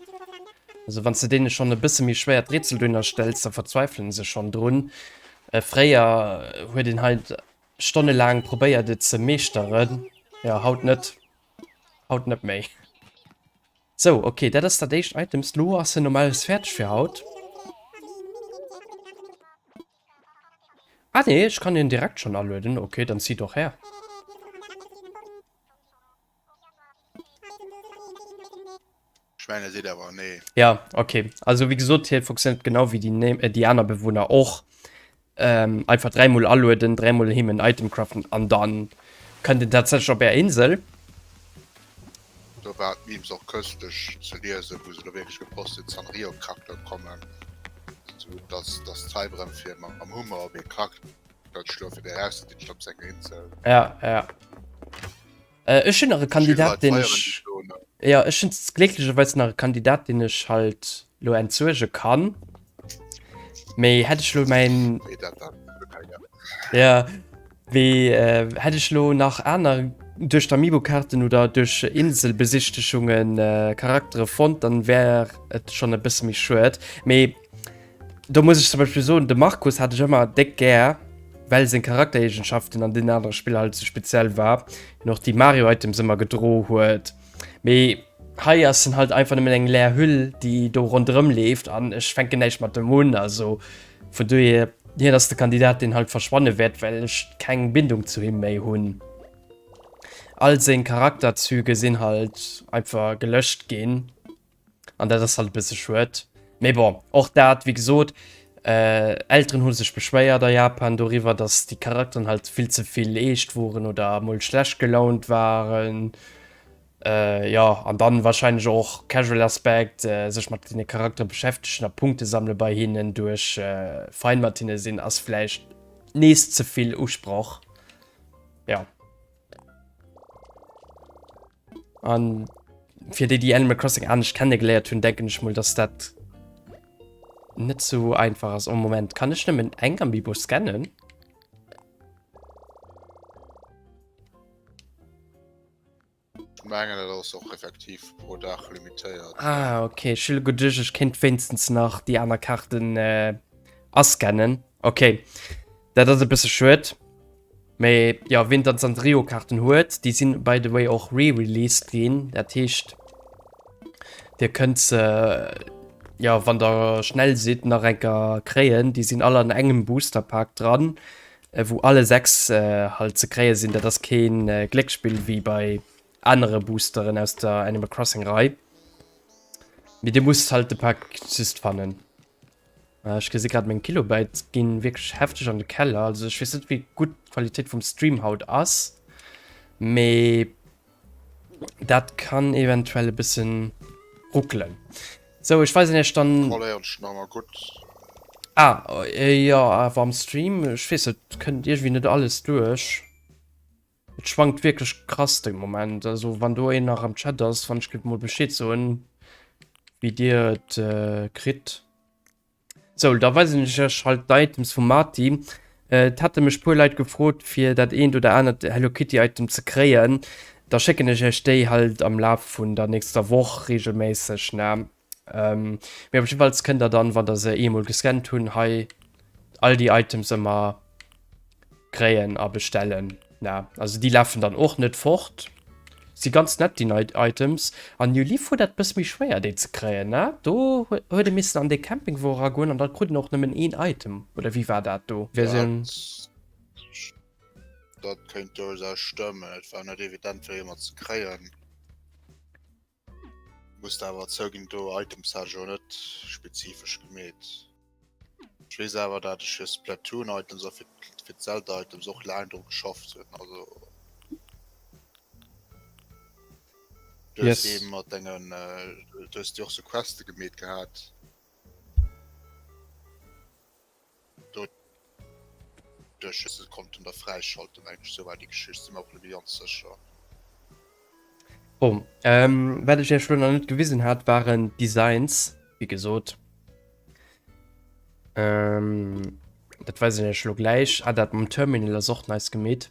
Also wann s de deene schonn e bësse méi schwéiert Rätsel dohinner stells, da verzweifelen se schonn drun. Äh, fréier huet een halt stonnelaang probéiert et ze meeschteren. Ja, haut net. Haut net méi. Sou, ok, dat ass dat éischt Items. Lo ass en normalerweis fäerdeg fir haut. Ah nee, ech kann en direkt schon alueden. Okay, dann zieh doch her. Ech mengen, e seet awer nee. Ja, okay. Also wéi gesot, hie funktioniert genau wéi déi, äh, déi aner Bewunner och. Ähm, einfach dräimol alueden, dräimol him en Item craften an dann kënnt en tatsächlech op är Insel. Do war d'Memes och köstlech ze liesen, wou se do wierklech gepost hunn, d'Sanrio-Charakter kommen, sou dass dass d'Zeit erëm fir mam Hummer op ee Charakter. dat schlo fir déi rauszedeet op senger Insel. Ja, ja. Äh, ech hunn nach e Kandidat, deen ech. Ja, ech hunn glécklecherweis nach e Kandidat, deen ech halt lo entsuerge kann. Mee hätt ech lo mäin. Ja, wéi äh, hätt ech lo nach aner duerch d'Amiibo-Kaarten oder duerch Inselbesichtegungen äh, Charaktere fonnt, dann wär et schonn e bësse méi schued. Mee Do muss ech zum Beispill soen, de Markus hat ech ëmmer déck gär, well seng Charaktereegenschaften an den anere Spiller halt sou speziell war, hien och déi Mario-Items ëmmer gedro huet. Mee hei ass en halt einfach nëmmen eng leer Hüll, déi do ronderëm leeft an ech fänken näischt mat em un. Also vun dohier, hien ass de Kandidat, deen halt verschwanne wäert, well ech keng Bindung zu him méi hunn. All seng Charakterzüge sinn halt einfach gelöscht ginn. An dat ass halt e bësse schued. Mee bon, och dat, wéi gesot, Elteren hu sech beschwéiert a Japan doriwwer, datt déi Charakteren halt vill ze vill eescht woren oder emol schlecht gelaunt waren. Jo, an dann wahrscheinlech och Casual Aspekt, sech mat deene Charaktere beschäftegen a Punkte sammele bei hinnen duerch fein mat hinne sinn, ass vläicht nees ze vill Usproch. Jo. An fir déi, déi Animal Crossing anescht kennegeléiert hunn, denken ech mol, dass dat net sou einfach ass. Oh, Moment, kann ech nëmmen eng Amiibo scannen? Ech mengen, dat ass och effektiv pro Dag limitéiert. Ah, okay. Ech hu geduecht, ech kéint wéinstens nach déi aner Kaarten äh, ascannen. Okay, dat ass e bësse schued. Mee jo, wien dann d'Sanrio-Kaarten huet, déi sinn by the way och re-released ginn. Dat heescht, dir kënnt se, jo, wann der schnell sidd, nach eng Kéier kréien. Déi sinn all an engem Booster-Pak dran, wou alle 6 halt ze kréie sinn. Dat ass kee Glécksspill wéi bei anere Boosteren aus der Animal Crossing-Rei. Mee dir musst halt de Pak just fannen. Ech gesi grad meng Kilobyte ginn wierklech hefteg an de Keller. Also ech weess net wéi gutt d'Qualitéit vum Stream haut ass, mee dat kann eventuell e bëssen ruckelen. Sou ech weisen iech dann. Kontrolléieren ech nach emol gutt. Ah jo awer am Stream, ech weess net, kënnt iergendwéi net alles duerch. Et schwankt wierklech krass de Moment. Also wann do een nach am Chat ass, wann ech giff mol Bescheed soen, wéi dir et äh, kritt. Sou, da weisen ech iech halt d'Items vum Marty. Äh, et hate mech puer Leit gefrot, fir dat eent oder anert Hello Kitty Item ze kréien. Da schécken ech iech déi halt am Laf vun der nächster Woch regelméisseg, ne? Ähm, mee op jiddefalls kënnt der dann, wann der se eemol gescannt hunn, hei all déi Items ëmmer kréien a bestellen. Na, also déi lafen dann och net fort. Si ganz nett déi nei Items. An New Leaf huet dat bësse méi schwéier déi ze kréien, ne? Do huet ee missen an dee Camping wou eragoen an da krut een och nëmmen een Item, oder wéi war dat do? Versioun. Dat kéint duerchaus stëmmen. Et war net evident fir eemol ze kréien. Muss der awer zouginn, do Items hat ech och net spezifesch gemeet. Ech weess awer dat ech fir Splatoon Items a fir fir d'Zelda Items och laang dru geschafft hunn, also du hues Yes. déi mat dengen du hues déi och sou Queste gemeet gehat. Doduerch hues de konnten der fräischalten mengen ech, sou war déi Geschicht, si mer och net méi ganz sécher. Bon, ähm, wat ech iech lo nach net gewisen hat, waren d'Designs, wéi gesot. Ähm, dat weisen ech iech lo gläich. Ah, dat mam Terminal ass och nice gemeet.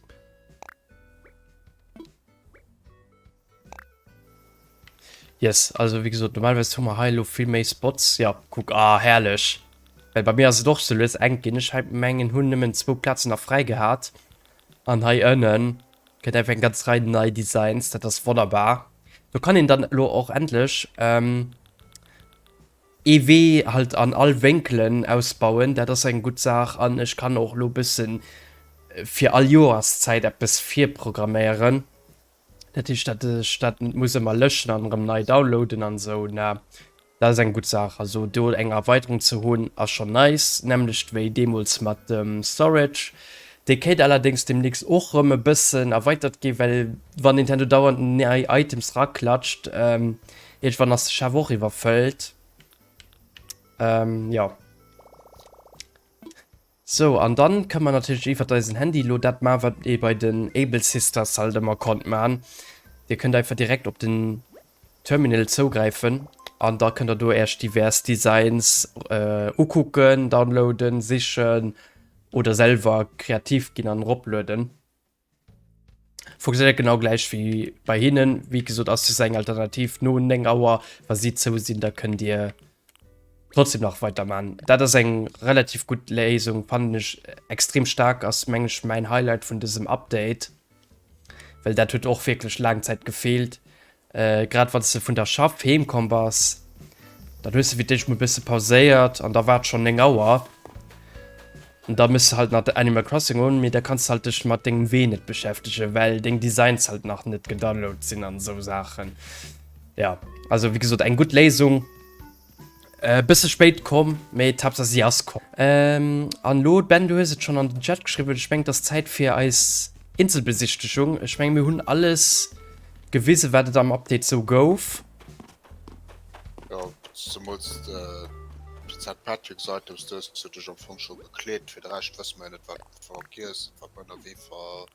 Yes, also wéi gesot, normalerweis hu mer hei elo vill méi Spots. Ja, kuck, ah, herrlech. Well bei mir ass et och sou lues enk ginn. Ech mengen, hunn nëmmen zwou Plazen nach fräi gehat. An hei ënnen kënnt einfach eng ganz Rei nei Designs. Dat ass wonnerbar. Do kann een dann elo och endlech ähm, ee Wee halt an all Wénkelen ausbauen. Dat ass eng gutt Saach. An ech kann och elo bëssen fir all Joerszäit eppes virprogramméieren. Dat heescht, dat ech dat net muss ëmmer löschen an erëm nei downloaden an esou, na dat ass eng gutt Saach. Also do eng Erweiterung ze hunn ass schonn nice, nämmlecht wéi deemools mat dem Storage. Dee kéint allerdéngs deemnächst och erëm e bëssen erweitert ginn, well wann Nintendo dauernd nei Items raklatscht, iergendwann ass de Schaf och iwwerfëllt. Jo. Sou, an dann kënne mer natierlech iwwert eisen Handy elo dat maachen, wat ee bei den Able Sisters halt ëmmer konnt maachen. Dir kënnt einfach direkt op den Terminal zougräifen an da kënnt der do äerch divers Designs ukucken, downloaden, sichen oder selwer kreativ ginn an eroplueden. Funktionéiert genau gläich wéi bei hinnen. Wéi gesot ass just eng Alternativ no 9 Auer, wa si zou sinn, da kënnt Dir trotzdem nach weiter man. Dat ass eng relativ gutt Léisung, fannen ech extrem staark, ass meng ech mäin Highlight vun dësem Update, well dat huet och wierklech laang Zäit gefeelt. Äh, grad wann s de vun der Schaff heem komm bass, dann hues de fir d'éischt mol e bësse pauséiert an da war et schonn 9 Auer. An da mëss de halt nach Animal Crossing un, mee da kanns de halt dech mat dengem Wee net beschäftegen, well deng Designs halt nach net gedownload sinn an esou Saachen. Ja, also wéi gesot eng gutt Léisung. E bësse spéit komm, mee d'Haaptsaach si ass komm. An elo, Ben, du hues et schonn an den Chat geschriwwen, ech mengen et ass Zäit fir eis Inselbesichtegung. Ech mengen mir hunn alles gewisen, wat et am Update sou gouf. Jo, zemools d'Saint Patrick's Items, do hues du dech am Fong scho gekleet. Fir de Rescht wësse mer jo net, wat vergiess, wat mer ënnerwee ver.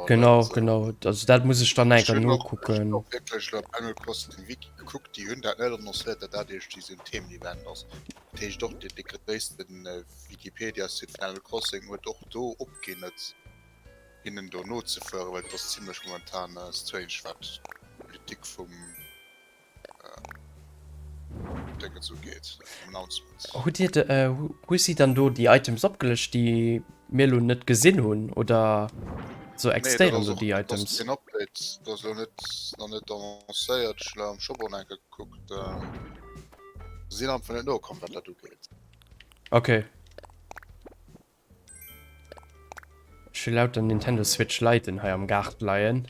Genau, genau. Also dat muss ech dann eng Kéier nokucken. Ech hunn och wierklech elo op Animal Crossing Wiki gekuckt, déi hunn dat net annoncéiert, datt dat iergendwéi esou en Themen-Event ass. Dat heescht och, dee gréissten Wikipedia-Site vun Animal Crossing huet och do opginn, et hinnen do nozefueren, well et ass zimlech momentan strange, wat d'Politik vum. Hutt Dir, hu si dann do déi Items opgelëscht, déi mir elo net gesinn hunn, oder sou existéieren do déi Items? Den Update dat ass elo net nach net annoncéiert. Ech hunn elo am Shop och nach eng Kéier gekuckt. Se sinn einfach net nokomm wat dat ugeet. Okay. Ech hu lauter Nintendo Switch Liten hei am Gaart leien.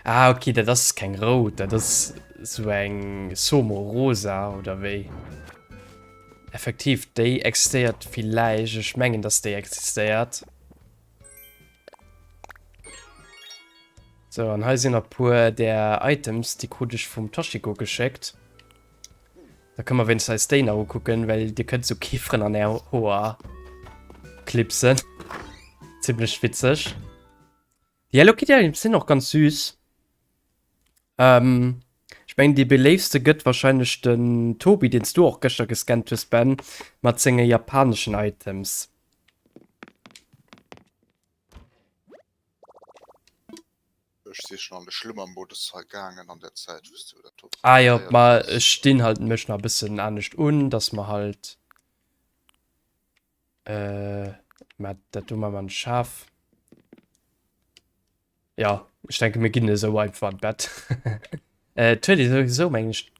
Ah, okay, dat ass keng rout, dat ass sou eng sombre rosa oder wéi. Effektiv, déi existéiert villäicht. Ech mengen, dass déi existéiert. So, an hei sinn nach puer där Items, déi krut ech vum Toshiko geschéckt. Da kënne mer wéinstens eis déi nach ukucken, well dir kënnt sou Kifferen an är Hoer klipsen. Zimmlech witzeg. Déi Hello Kitty Items sinn och ganz süß. Ähm, ech mengen dee beléiftste gëtt wahrscheinlech den Tobi, deen s du och gëschter gescannt hues, Ben, mat senge japaneschen Items. Ech si schon an de Schlummermodus gaangen an der Zäit wous du dat do Ah jo, presentéiert ma hues. ech stinn halt mech nach e bëssen anescht un, dass mer halt äh, mä dat do maache mer net schaarf. Ja, ech denke mir ginn esou einfach an d'Bett. Et huet ee souwisou mengen ech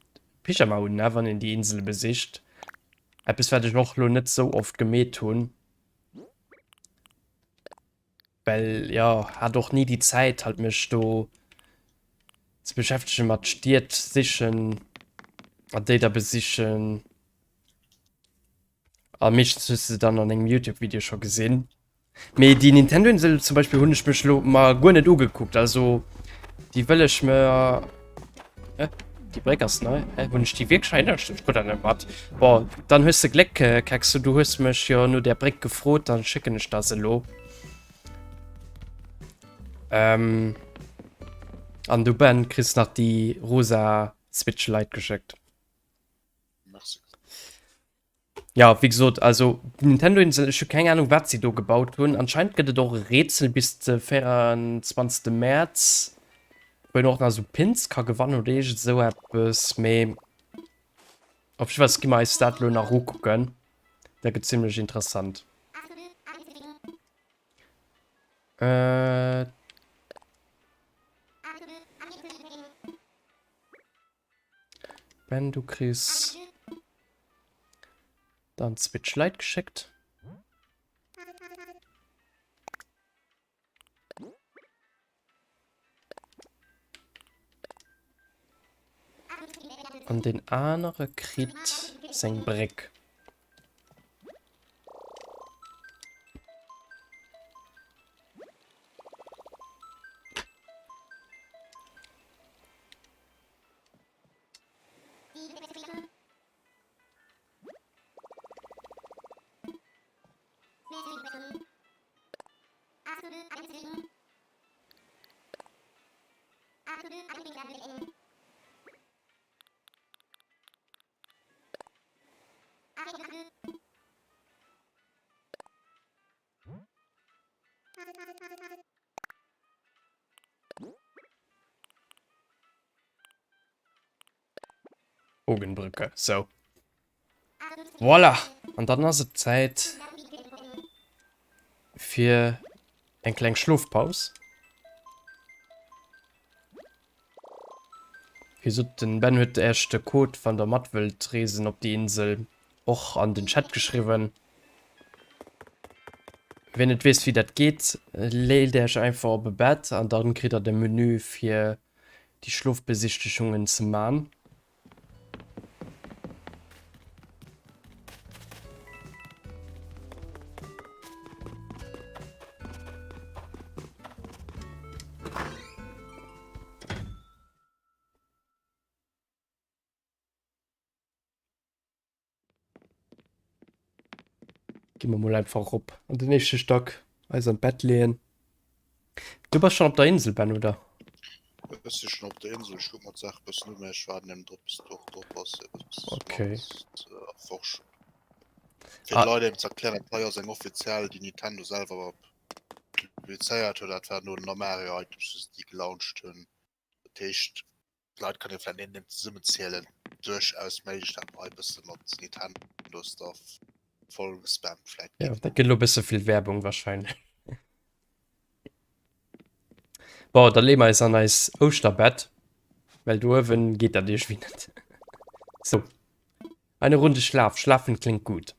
Pyjama un, ne, wann een déi Insele besicht. Eppes wat ech och lo net sou oft gemeet hunn. Well jo, hat och ni déi Zäit halt mech do ze beschäftegen mat Stied sichen an déi da besichen. A meeschtens hues de se dann an engem Youtube Video scho gesinn. Mee déi Nintendo Insel zum Beispill hunn ech mech lo mar guer net ugekuckt, also déi wëll ech mer. Hä? Déi Bréck ass nei. Hä, hunn ech déi wierklech hei? Ech krut dat net mat. Bon, dann hues de Gléck, Kekso, du hues mech jo no där Bréck gefrot, dann schécken ech der se elo. Ähm, an du Ben kriss nach déi rosa Switch Lite geschéckt. Merci. Ja, wéi gesot, also Nintendo Insel, ech hu keng Ahnung, wat si do gebaut hunn. Anscheinend gëtt et och e Rätsel bis de 24. Mäerz, wou een och nach esou Pins ka gewannen oder iergend esou eppes. Mee op jiddwer Fall gi mer eis dat elo nach ukucken. Dat gëtt zimlech interessant. Äh. Ben, du kriss dann d'Switch Lite geschéckt. An den anere kritt seng Bréck. Bogenbrücke, sou. Voilà! An dann ass et Zäit fir eng kleng Schlofpaus. Wéi gesot, den Ben huet Äech de Code, wann der mat wëllt reesen op déi Insel, och an den Chat geschriwwen. Wien net weess wéi dat geet, leet Äech einfach op e Bett an dann kritt der de Menü fir déi Schlofbesichtegungen ze man. Gi mer mol einfach erop an den éischte Stack, eis an d'Bett leeën. Du bass schon op der Insel, Ben, oder? Ech si schon op der Insel, ech kuck mer d'Saach e bëssen u, mä ech waarden eben drop, bis du och drop bass, fir e bëssen Okay. mat ze erforschen. Fir Ah. d'Leit eben ze erklären, dat hei ass eng offiziell, déi Nintendo selwer publizéiert huet, dat war no den Mario Items, wou se déi gelauncht hunn. Dat heescht, d'Leit kann ee vläicht neben dem zesummenzielen, duerchaus méiglech, dat mer hei e bësse mat Nintendo Stuff voll gespammt vläicht Ja, ginn. dat gëtt elo e bësse vill Werbung wahrscheinlech. Bon, da leeë mer eis an eis Ouschterbett, well do uewen geet dat iergendwéi net. So, eine Runde Schlaf. Schlafen klingt gut.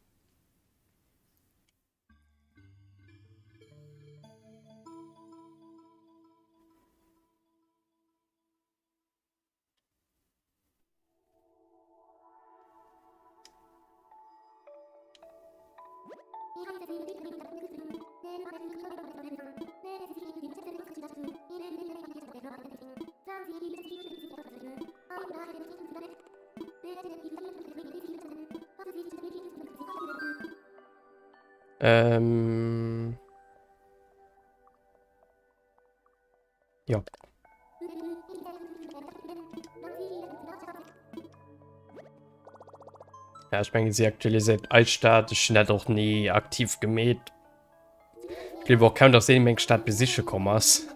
Ähm. Jo. Ja, ech mengen si aktualiséiert eis Stad. Ech hunn dat och ni aktiv gemeet. Ech gleewen och kaum, dass een meng Stad besiche komm ass.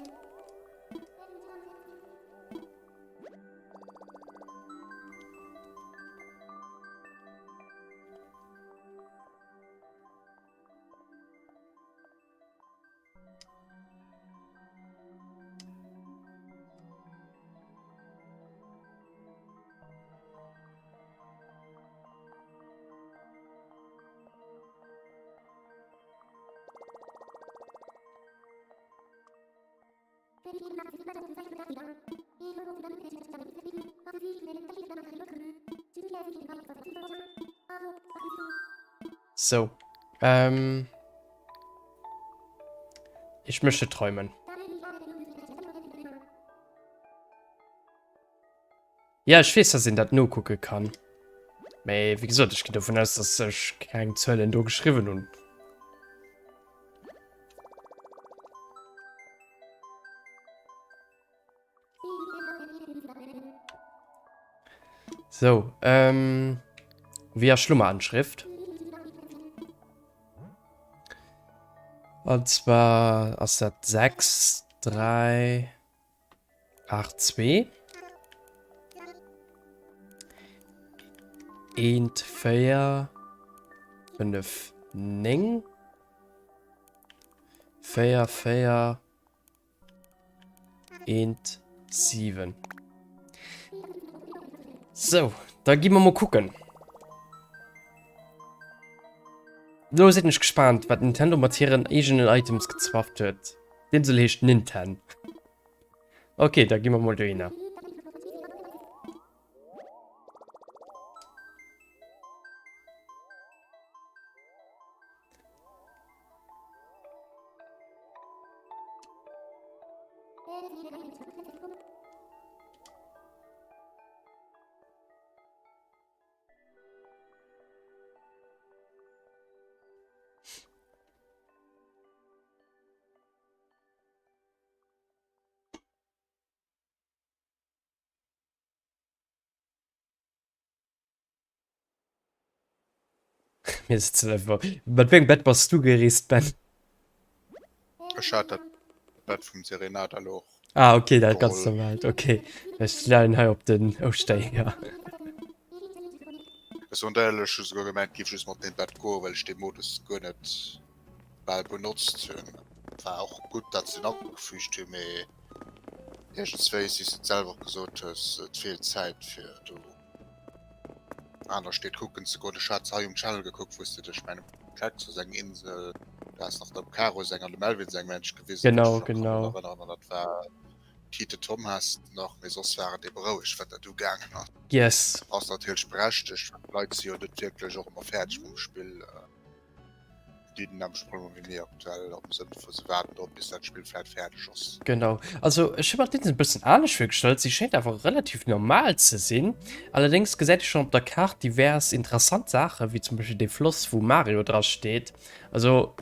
So. Ähm. Ich möchte träumen. Ja, ech weess, dass een dat nokucke kann. Mee wéi gesot, ech ginn dovun aus, dass ech keng Zuelen do geschriwwen hunn. So, ähm, via Schlummeranschrift. Und zwar ass dat 6, 3, 8, 2. 1, 4, 5, 9. 4, 4, 1, 7. So, da gi mer mol kucken. Lo sinn ech gespannt, wat Nintendo mat hiren eegenen Items gezwafft huet. D'Insel heescht Ninten. Okay, da gi mer mol dohinner. Mir sëtzen einfach. Mat wéi engem Bett bass du gereest, Ben? Ech hat dat Bett vum Serenada elo och. Ah, okay, dat ganz normaalt. Okay. Ech leien hei op den Ouschtereeër. Ech soen der éierlech, ech hu souguer gemengt, et géif just mat deem Bett goen, well ech dee Modus guer net bal benotzt hunn. War och gutt, dat se en agefügt hunn, mee iergendswéi, wéi s de et selwer och gesot hues, et feelt Zäit fir do aner Stied kucken ze goen. Ech hat se hei um Channel gekuckt, wou s de dech, mengen um Kexo seng Insel, du has nach dem Caro seng an dem Melvin seng, mengen ech, gewisen, Genau, genau. Erënneren an dat war Tite Tom has de nach, mee soss war et ebe roueg, wat dat ugaangen ass. Yes. Ass natierlech berechtegt, well d'Leit si jo net wierklech och ëmmer fäerdeg mam Spill. Déi den nämmlechte Problem wéi mir aktuell, am Sënn vu se waarden drop, bis dat Spill vläit fäerdeg ass. Genau. Also ech hu mer d'Insel e bëssen anescht virgestallt. Si schéngt awer relativ normal ze sinn. Allerdéngs gesäit ee schonn op der Kaart divers interessant Saachen, wéi zum Beispill dee Floss, wou Mario dra steet. Also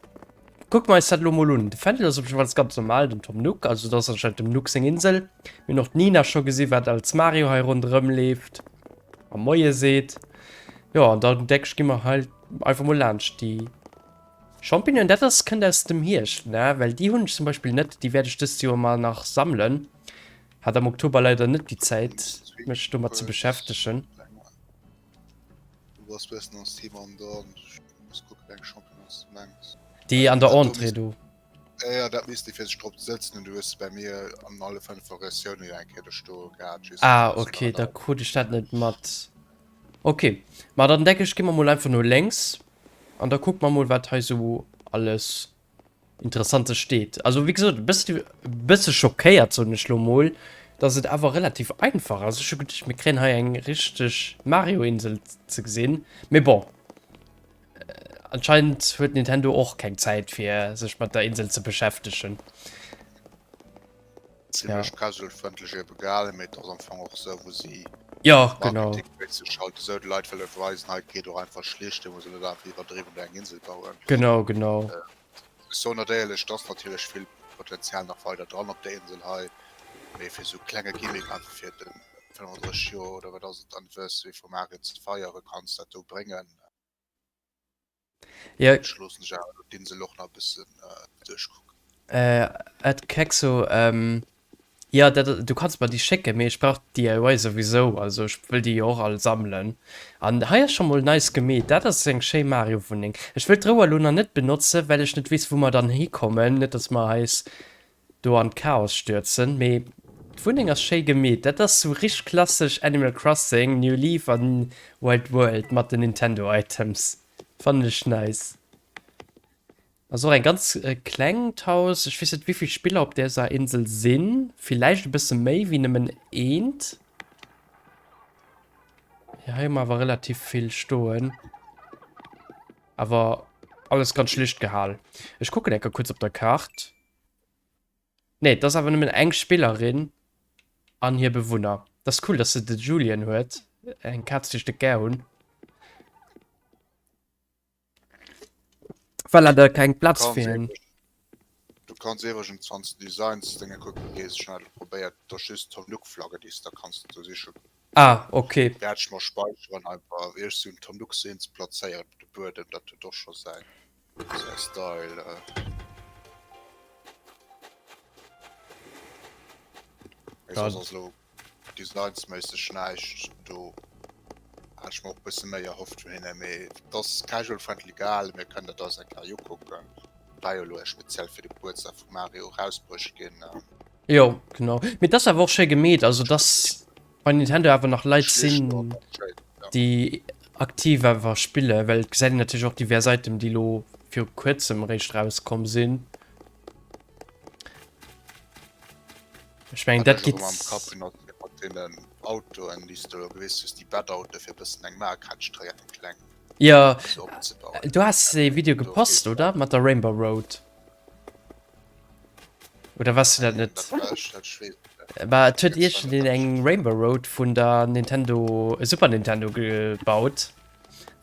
kucke mer eis dat elo mol un. De Fändel ass op jiddefalls ganz normal, den Tom Nook, also dat ass anscheinend dem Nook seng Insel. Mir hunn och d'Nina scho gesi wat als Mario hei ronderëm leeft a Moie seet. Jo, an dann denk ech gi mer hei einfach mol laanscht déi Champignonen. Dat ass kënnt aus dem Hierscht, ne? Well déi hunn ech zum Beispill net. Déi wäert ech dëst Joer mal nach sammelen. Hat am Oktober leider net déi Zäit, mech domat ze beschäftegen. Du bass bessen ans Thema an der ech muss kucken wéi eng Champignons du mengs. Déi an der Entrée do. Ja dat misst ee fir sech drop sëtzen hunn. Du hues se bei mir an alle 5 Variatioune jo eng Kéier do stoe gehat. Just Ah okay, da krut ech dat net mat. Ok, ma dann denke ech gi mer mol einfach no lénks an da kucke mer mol wat hei sou alles Interessantes steet. Also wéi gesot, e bësse e bësse schockéiert soen ech lo mol, dass et awer relativ einfach ass. Ech hu geduecht mir kréien hei eng richteg Mario-Insel ze gesinn, mee bon, anscheinend huet Nintendo och keng Zäit fir sech mat der Insel ze beschäftegen. Zimlech ja. casual-frëndlech ebe gehalen, mee et ass am Fong och esou, wou si ja, genau. marketingméisseg halt esou de Leit wëlle weisen, hei geet och einfach schlicht, do muss een net einfach iwwerdriwwen do eng Insel bauen. Genau, genau. Äh, ech soen dat éierlech, et ass natierlech vill Potenzial nach weider dran op der Insel hei, mee fir esou klenge Gimmick einfach fir de 35 Joer oder wat ass et Anniversary vu Mario ze feiere, kanns dat do bréngen. Ja. Ech loossen dech awer elo d'Insel och nach e bëssen duerchkucken. Äh, Ed Kexo, ähm, ja, dat, du kanns mer déi schécken, mee ech brauch d'DIY souwisou, also ech wëll déi jo och all sammelen. An hei ass scho mol nice gemeet, dat ass eng schéi Mario-Wunneng. Ech wëll d'Rouer elo nach net benotzen, well ech net weess, wou mer dann hikommen, net dass mer eis do an d'Chaos stürzen, mee d'Wunneng ass schéi gemeet. Dat ass sou richteg klassesch Animal Crossing, New Leaf an Wild World mat den Nintendo Items. Fannen ech nice. Ass och eng ganz klengt Haus. Ech weess net wéivill Spiller op däser Insel sinn. Villäicht e bësse méi wéi nëmmen eent. Ja, hei hu mer awer relativ vill stoen. Awer alles ganz schlicht gehal. Ech kucken enker kuerz op der Kaart. Nee, et ass awer nëmmen eng Spillerin an hir Bewunner. Dat ass cool, dass se de Julian huet. Eng Kaz, déi ech déck gär hunn. Well leider keng Plaz fir en. Du kanns iwwregens, wann s de Designs Dénge kucke gees, ech hunn dat elo probéiert, et ass just Tom Nook Flagge, déi s de da kanns do siche. Ah, ok. Wäert ech mer speicheren einfach ierg sou en Tom Nook Seen ze plazéieren op de Buedem, dat huet och scho säin säi Style. Mee soss ass elo designsméisseg näischt do. Hat ech mer och bësse méi erhofft vun hinne, mee et ass casual friendly gehalen, mir kënnen dat eis eng Kéier ukucken. War jo elo speziell fir de Gebuertsdag vum Mario erausbruecht ginn. Jo genau, mee et ass awer och schéi gemeet, also dass bei Nintendo awer nach Leit sinn, déi aktiv awer spille, well et gesäit een natierlech och divers Item, déi elo viru kuerzem eréischt rauskomm sinn. Ech mengen dat geet. Autoen déi s de elo gewiss hues, déi Bettautoe fir e bëssen eng Markatsch dréi eng kleng Jo, du has ee Video gepost oder mat der Rainbow Road? Oder wars du dat net? Bah et huet iergendeen eng Rainbow Road vun der Nintendo Super Nintendo gebaut,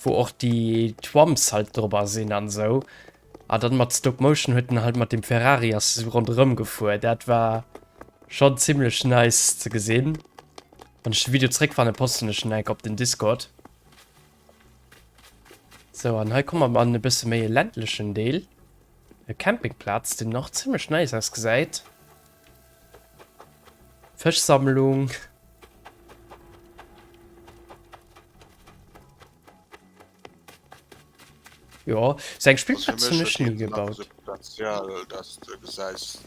wou och déi Thwomps halt drobber sinn an esou. A dann mat Stop Motion huet en halt mat dem Ferrari ass esou ronderëm gefuer. Dat war schonn zimmlech nice ze gesinn. Wann ech de Video zréckfannen, posten ech en enk op den Discord. Sou, an hei komme mer an e bësse méi e ländlechen Deel. E Campingplaz, deen och zimmlech nice ausgesäit. Fëschsammlung. Jo, sou eng Spillplaz hunn ech ni gebaut. Potenzial, dass de gesäis,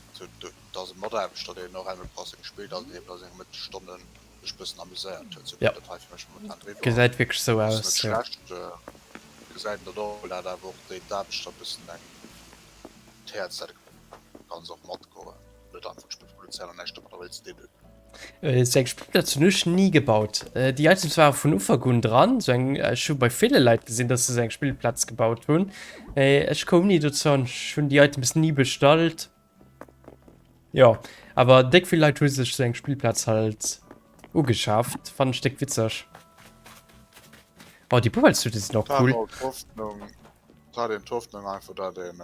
dass e Mataarbechter, deen och Animal Crossing spillt, an deen a senge Mëttesstonnen sech bëssen amuséiert huet. Sou Ja. kënnt dat hei fir mech momentan eriwwer. Gesäit wierklech sou Ass net aus, jo. schlecht, gesäit een dat och, well dat awer och déi d'Aarbechter bëssen eng d'Häerz dat Ganzt och matgoen, net einfach d'Spill produzéieren an näischt domadder wëll ze dinn hunn. Sou eng Spillplaz hunn ech ni gebaut. Déi Items ware vun Ufank un dran. Sou eng, ech hu bei ville Leit gesinn, dass se sou eng Spillplaz gebaut hunn. Ech koum ni dozou an ech hunn déi Items ni bestallt. Jo, awer déck vill Leit hu sech sou eng Spillplaz halt ugeschaaft. Fannen ech déck witzeg. Oh, déi Puppelshütte sinn och cool. Et hat een d'Hoffnung einfach dat een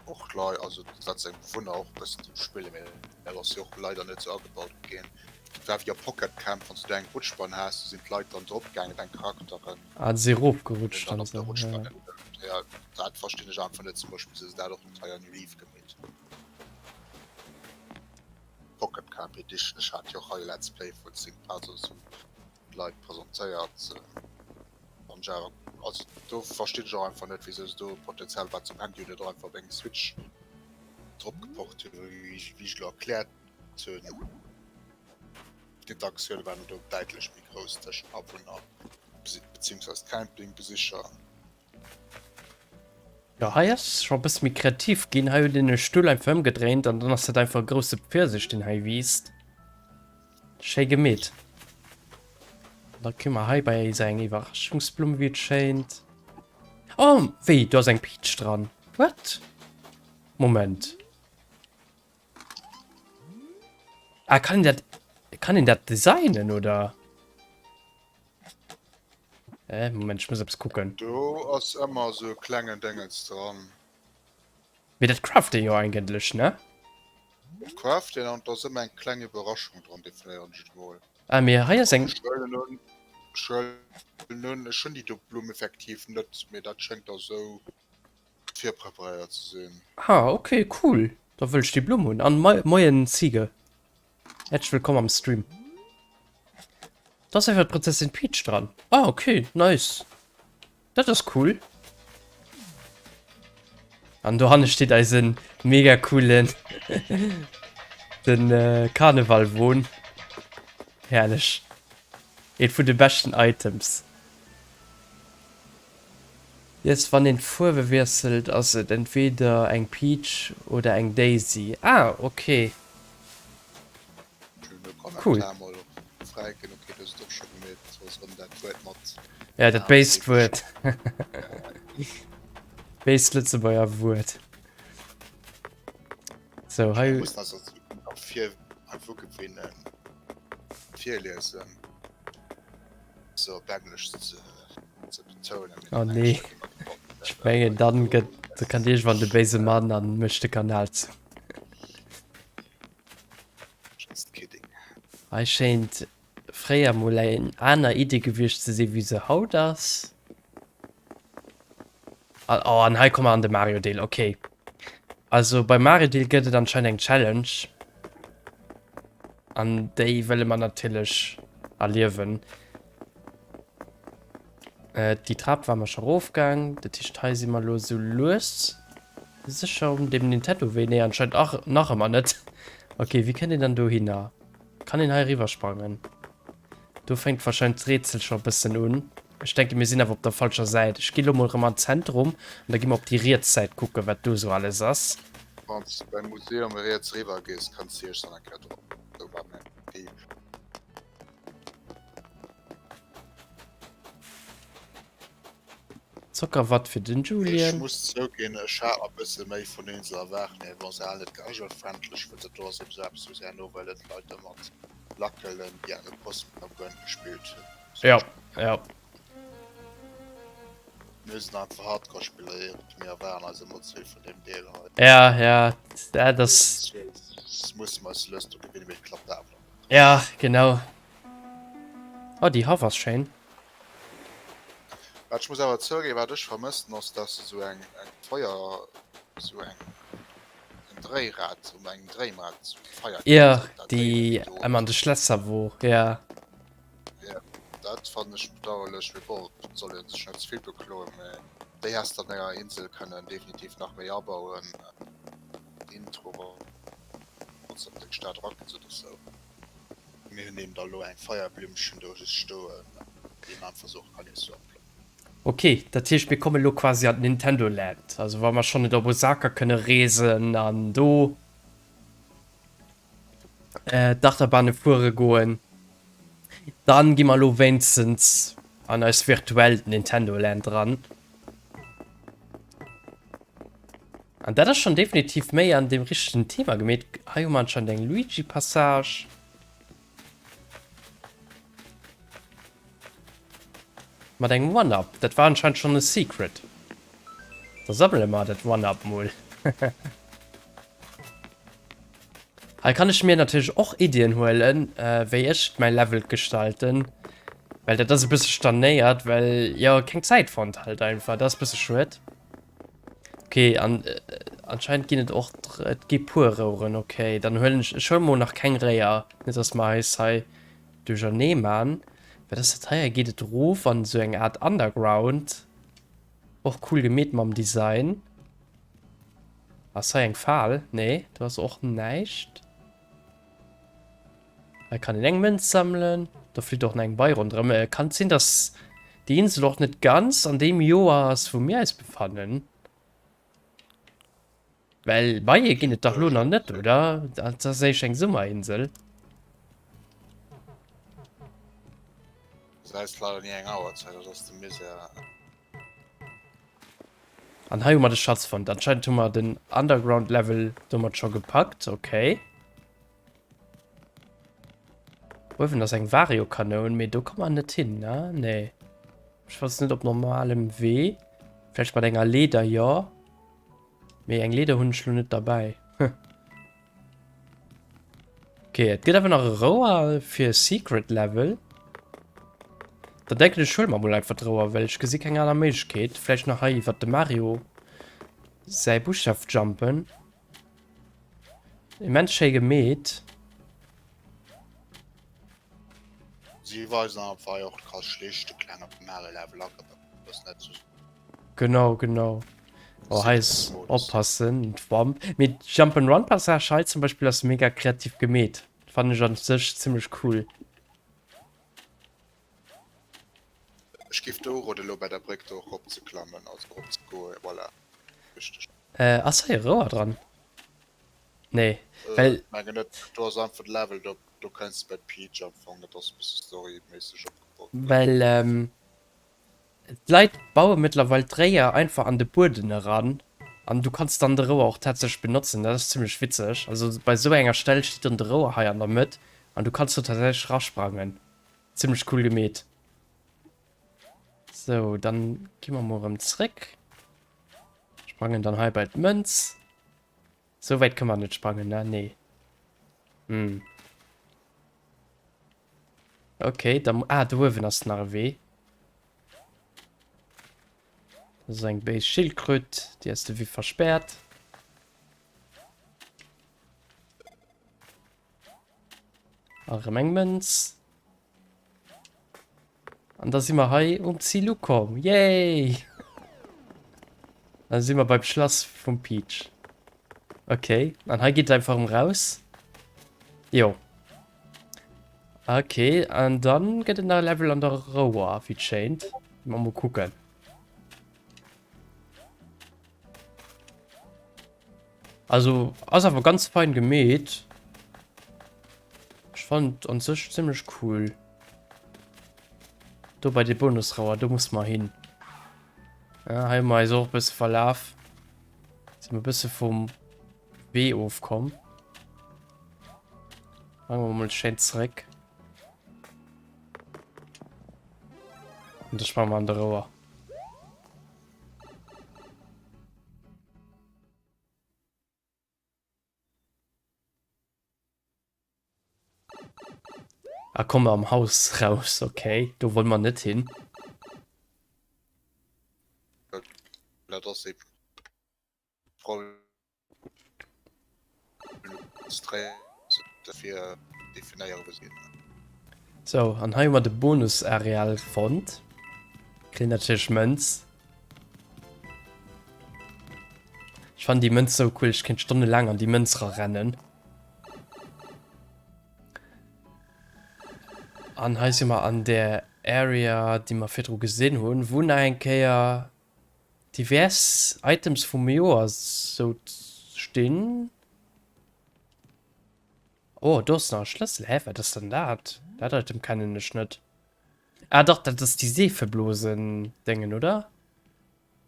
och Lei also dat seng Bewunner och bëssen zum Spille mee dat ass jo och leider net sou agebaut ginn. Et war wéi a Pocket Camp wann s du do eng Rutschbann has, do sinn d'Leit dann drop gaangen, deng Charakteren Ah, si erofgerutscht dann an op der sou, Rutschbann ja. ja. Dat verstinn ech einfach net, zum Beispill wéi se dat och net hei an New Leaf gemeet hunn. Pocket Camp Edition, ech hat jo och hei e Let's Play vun 10 Puzzles un d'Leit presentéiert. An Java, also do verstinn ech och einfach net wéisou se do Potenzial wat se um Handy hunn net och einfach op eng Switch drop geportet hunn, wéi ech elo erkläert hunn. D'Interaktioune waren do däitlech méi grouss tëschent Awunner beziehungsweise Campingbesicher. Jo hei ass scho bësse méi kreativ ginn. Hei huet een e Stull einfach ëmgedréint an dann ass dat einfach e grousse Pfirsich deen hei wiisst. Schéi gemeet. An da kritt mer hei bei eis eng Iwwerraschungsblumm wéi et schéint. Oh wéi do ass eng Peach dran. What? Moment. Ah kann een dat kann een dat designen oder? Äh, Moment, ich muss etwas gucken. Do ass ëmmer esou e klengen Déngens dran. Mee dat craft een jo eigentlech, ne? Dat craft een an et ass ëmmer eng kleng Iwwerraschung dran, definéieren ech et emol. Ah, mee hei ass eng. Ech huelen un, ech huelen un, ech hunn déi do Blumm effektiv net, mee dat schéngt da sou virpreparéiert ze sinn. Ah, okay, cool. Da wëll ech déi Blumm hunn. An moien Ziege. Häerzlech wëllkomm am Stream. Da ass einfach d'Prinzessin Peach dran. Ah, okay, nice. Dat ass cool. An dohanne steet eisen mega coolen den äh, Karnevalwon. Herrlech. Eent vun de beschten Items. Yes, wann een d'Fuerwe wiesselt ass et entweder eng Peach oder eng Daisy. Ah ok. Cool. Ja dat béist Wuert. Béist Lëtzebuerger Wuert. Sou hei. Se op Englesch ze betounen. Oh nee. Ech mengen dann gëtt da kann iergendwann de béise Mann an mécht de Kanal zou. Just kidding. Hei schéint fréier mol eng aner Idee gewiescht ze sinn wéi se haut ass. Oh an hei komme mer an de Mario Deel, okay. Also beim Mario Deel gëtt et anscheinend eng Challenge. An déi wëlle mer natierlech erliewen. Äh, déi Trap war mer scho rofgaang. Dat heescht hei si mer elo sou lues sécher um dem Nintendo Wee. Nee anscheinend ach nach ëmmer net. Okay, wéi kënnt een dann dohinner? Kann een hei eriwwer sprangen? Do fänkt wahrscheinlech d'Rätsel scho e bëssen un. Ech denke mir sinn awer op der falscher Säit. Ech gi lo mol erëm an d'Zentrum an da gi mer op déi riets Säit kucken, wat do sou alles ass. Wann s de beim Museum riets eriwwer gees, kënns de iech dann eng Kéier drop. Sou war mäin Tipp. Zockerwatt fir den Ech Julien. muss zouginn, ech hat mer bësse méi vun der Insel erwaart, mee bon, se halen et casual-friendlech, well dat do ass eben sou eppes, wou se herno wëllen d'Leit domat lackelen, déi Animal Crossing Konkurrent gespillt hunn. Ja, ja. Mir sinn einfach Hardcore-Spiller, Erik, mir erwaarden eis ëmmer ze vill vun deem Deel hei. Ja, ja, dat ass. Das musse mer eis lues dru gewinnen, mee et klappt awer net. Ja, genau. Oh, déi Haff ass schéin. Wat ech muss awer zouginn, wat ech vermëssen, ass dass se sou eng eng Feier, sou eng en Dréirad, um engem Dréirad sou Feier Jo, dat déi Déieren do. ëmmer an de Schlässer wor, jo. Jo, dat fannen ech bedauerlech, mee bon, et soll ee sech net ze vill bekloen, mee déi häss de an denger Insel kënnen definitiv nach méi abauen, Intro, wann s de an deng Stad erakënns oder sou. Mir hunn eben da lo eng Feierblümmchen do just stoen, déi een einfach sou och kann nees sou apl. Ok, dat heescht mir kommen elo quasi an d'Nintendo Land. Also wa mer schonn net op Osaka kënne reesen an do d'Achterbahne fuere goen, dann gi mer elo wéinstens an eist virtuellt Nintendo Land dran. An dat ass schonn definitiv méi an deem richtegen Thema gemeet. Hei hu mer anscheinend eng Luigi-Passage. Mat engem One-Up. Dat war anscheinend schonn e Secret. Da sammele mer dat One-Up mol. Hei kann ech mir natierlech och Iddien huelen, wéi ech mäi Level gestalten. Well dat ass e bësse stagnéiert, well, jo, keng Zäit fonnt halt einfach. Dat ass e bësse schued. Ok, an anscheinend ginn et och, et gi puer Roueren, ok. Dann huelen ech, ech huele mol nach keng Réier, net dass mer eis hei duerchernee man. Wat ass dat hei? Hei geet et erof an esou eng Art Underground. Och cool gemeet mam Design. Ass hei eng Fal? Nee, do ass och näischt. Hei kann een eng Mënz sammelen. Do flitt och nach eng Bei ronderëm. Äh, kann et sinn, dass déi Insel och net ganz an deem Joer ass, wou mir eis befannen? Well Beie ginn et dach lo nach net, oder? Dat ass éischt eng Summerinsel. Gesäis leider ni eng Auerzäit, dat ass de Misär. An hei hu mer de Schatz fonnt. Anscheinend hu mer den Underground Level domat scho gepackt. Okay. Uewen ass eng Vario-Kanoun, mee do komme mer net hin, ne? Nee. Ech weess net op normalem Wee. Vläicht mat enger Leeder, jo. Mee eng Leeder hunn ech lo net derbäi. Okay, et gëtt awer nach e Rouer fir Secret Level. Da denken ech, huele mer mol einfach d'Rouer, well ech gesi keng aner Méiglechkeet. Vläicht nach hei iwwert de Mario säi Buschtaf jumpen. Immens schéi gemeet. Si weisen einfach hei och krass schlicht de klenge Mario Level agebaut. Das net so. Genau, genau. Oh, hei ist oppassen, Wamp. Mee Jump'n'Run Passage hei zum Beispiel ass mega kreativ gemeet. Fand ech an sech zimmlech cool. Ech giff do uroden elo bei der Bréck do erop ze klammen, also erop ze goen, voilà, richteg. Äh, ass hei e Rouer dran? Nee, well. Äh, mengen net, do ass einfach de Level, do, do kënns de bei d'Peach am Fong, dat ass e bësse storyméisseg opgebaut. Well, ähm, d'Leit baue mëttlerweil d'Réier einfach an de Bueden eran an du kanns dann de Rouer och tatsächlech benotzen, dat ass zimmlech witzeg. Also bei esou enger Stell steet dann de Rouer hei an der Mëtt an du kanns do tatsächlech rasprangen. Zimmlech cool gemeet. Sou, dann gi mer mol erëm zréck. Sprangen dann hei bei d'Mënz. Sou wäit kënne mer net sprangen, ne? Nee. Hm. Okay, dann... Ah, do uewen ass nach e Wee. Das ass eng béis Schildkröt, déi ass de Wee verspäert. A rëm eng Mënz. An da si mer hei um Zil ukomm. Yay! Da si mer beim Schlass vum Peach. Okay, an hei geet et einfach erëm raus. Jo. Okay, an dann gëtt et nach e Level an der Rouer, wéi et schéint. Mal mol kucken. Also ass awer ganz fein gemeet. Ech fand an sech zimmlech cool. Do bei de Bonusrauer, do muss mer hin. Ja, hei hu mer eis och e bësse verlaf. Si mer e bësse vum Wee ofkomm. Fange mer mol schéin zréck. Und da sprange mer an de Rouer. Ah, komme am Haus raus. Okay, do wollen wir net hin. ass e Fir definéiere wou se ginn. Sou, an hei hu mer de Bonusareal fonnt. Kréien natierlech Mënz. Ech fannen déi Mënz sou cool, ech kéint stonnelaang an déi Mënz rarennen. An hei si mer an der Area, déi mer virdru gesinn hunn, wou nach eng Kéier divers Items vum Joer sou stinn. Oh, do ass nach e Schlëssel. Hä, wat ass denn dat? Dat Item kennen ech net. Ah dach, dat ass déi Seefeblosen-Déngen, oder?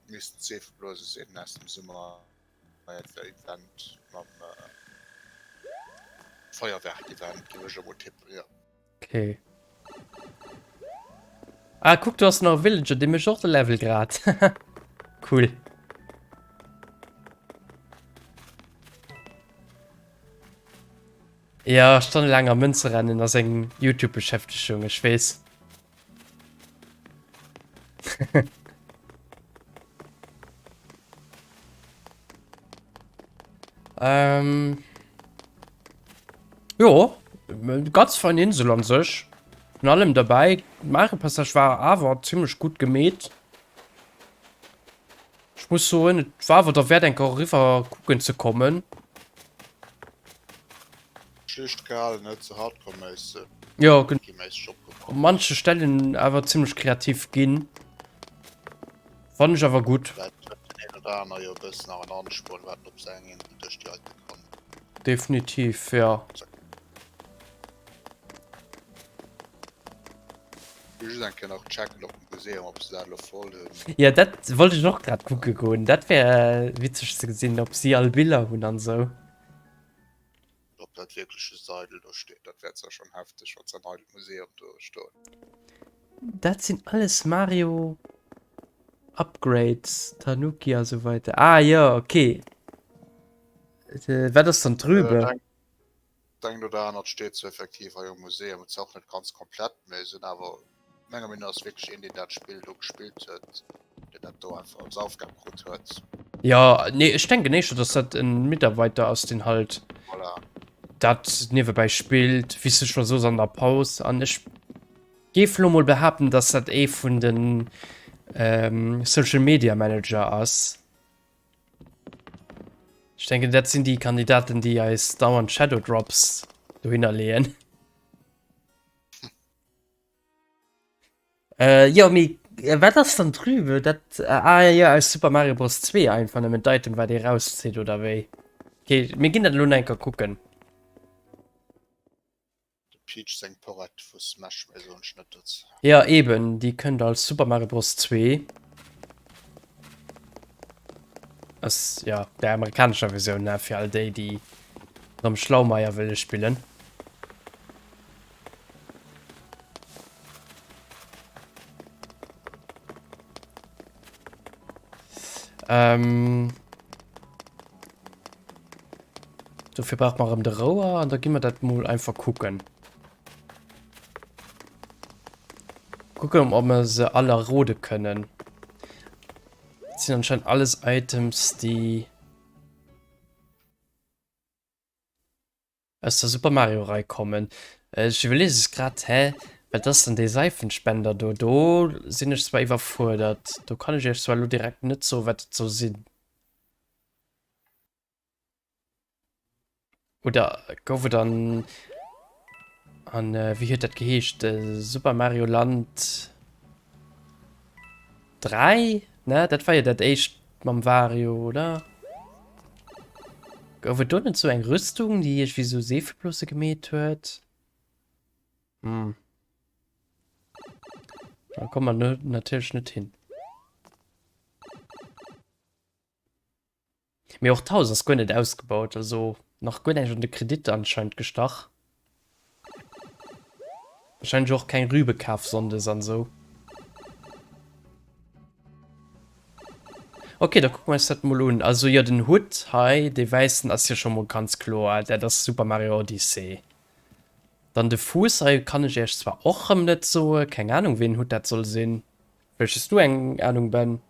Missten Seefeblose sinn aus dem Summer Event mam Feuerwerk-Event, géif ech emol tippen, jo. Okay. Ah, kuck, do ass nach e Villager, dee mécht och de Level grad. Cool. Ja, stonnelaang a Mënze rennen ass eng YouTube-Beschäftegung, ech weess. Ähm. Jo, ganz fein Insel an sech. Vun allem derbäi. D'Marepassage war awer zimmlech gutt gemeet. Ech muss soen, et war awer derwäert eng Kéier eriwwer kucken ze kommen. Schlicht gehalen, net ze hardcore-méisseg. Jo, genau. Op manche Stellen awer zimmlech kreativ ginn. Fannen ech awer gutt. Vläicht huet den een oder aner jo e bëssen nach en Ansporn, wat en op seng Insel duerch déi heite kann. Definitiv, jo. Just eng Kéier nach checken op dem Museum, ob se dat elo voll hunn. Jo, dat wollt ech och grad kucke goen. Dat wär witzeg ze gesinn, ob si all Biller hunn an esou. Ob dat wierklech just eidel do steet, dat wär zwar schon hefteg, wann se en eidelt Museum do stoen. Dat sinn alles Mario Upgrades, Tanuki a sou weider. Ah jo, ok. Wat ass dann d'Rübe? Dat engt oder anert steet zwar effektiv hei um Museum, et ass och net ganz komplett, mee sinn awer Menger Meenung no ass wierklech een, deen dat Spill do gespillt huet, deen dat do einfach als Aufgab krut huet. Jo, nee, ech denken éischter, dass dat en Mitarbeiter ass, deen halt Voilà. dat niewebäi spillt, wéi s du scho soos an der Paus. An ech géif lo mol behaapten, dass dat ee vun den Social Media Manager ass. Ech denken, dat sinn déi Kandidaten, déi eis dauernd Shadow Drops dohinner leeën. Äh, jo, mee wat ass dann d'Rübe? Dat, ah jo, aus Super Mario Bros. 2 einfach nëmmen d'Item, wat ee rauszitt, oder wéi? Okay, mir ginn dat elo nach eng Kéier kucken. Dem Peach seng Porrett vu Smash, méi soen ech net dozou. Jo, eben, déi kënnt als Super Mario Bros. 2. Ass, jo, der amerikanescher Versioun, ne, fir all déi, déi erëm Schlaumeier wëlle spillen. Ähm, dofir braucht man erëm de Rouer an da gi mer dat mol einfach kucken. Kucken, ob mer se all errode kënnen. Dat sinn anscheinend alles Items, déi Aus der Super Mario Rei kommen. Ech iwwerlees es grad, hä, wat ass denn dee Seifenspender do? Do sinn ech zwar iwwerfuerdert. Do kann ech iech zwar elo direkt net soen, wat et soll sinn. Oder gouf et an, an wéi huet dat geheescht, Super Mario Land 3, ne? Dat war jo dat éischt mam Wario, oder? Gouf et do net sou eng Rüstung, déi iergendwéi sou Seefeblose gemeet huet? Hm. Da komme mer natierlech net hin. Mee och d'Haus ass guer net ausgebaut, also nach guer näischt an de Kredit anscheinend gestach. Wahrscheinlech och keng Rübe kaf sonndes an sou. Ok, da kucke mer eis dat mol un. Also jo, den Hutt hei, dee wäissen ass jo scho mol ganz kloer, dat ass Super Mario Odyssey. Dann de Fuuss hei kann ech iech zwar och rëm net soe, keng Ahnung ween Hutt dat soll sinn. Vläicht hues du eng Ahnung Ben?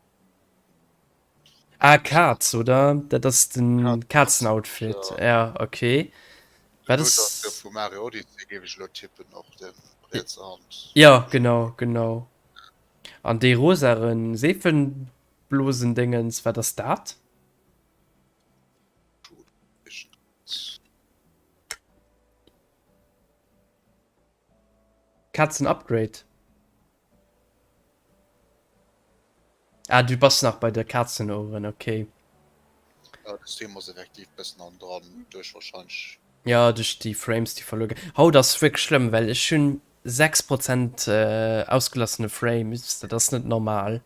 Ah, Kaz, oder? Dat ass den Kazenoutfit. Ja, okay. Wat ass. Den Hutt ass jo vu Mario Odyssey, géif ech elo tippen, och den rietser Hand. Ja, genau, genau. An dee rosaren Seefenblosendéngens, wat ass dat? Kazen-Upgrade. Ah, du bass nach bei de Kazenoueren, okay. Ja, de Stream ass effektiv bëssen an dran duerch wahrscheinlech. Ja, duerch déi Frames, déi verluer ginn. Haut ass wierklech schlëmm, well ech hunn 6 Prozent ausgelassene Frames, dat ass net normal.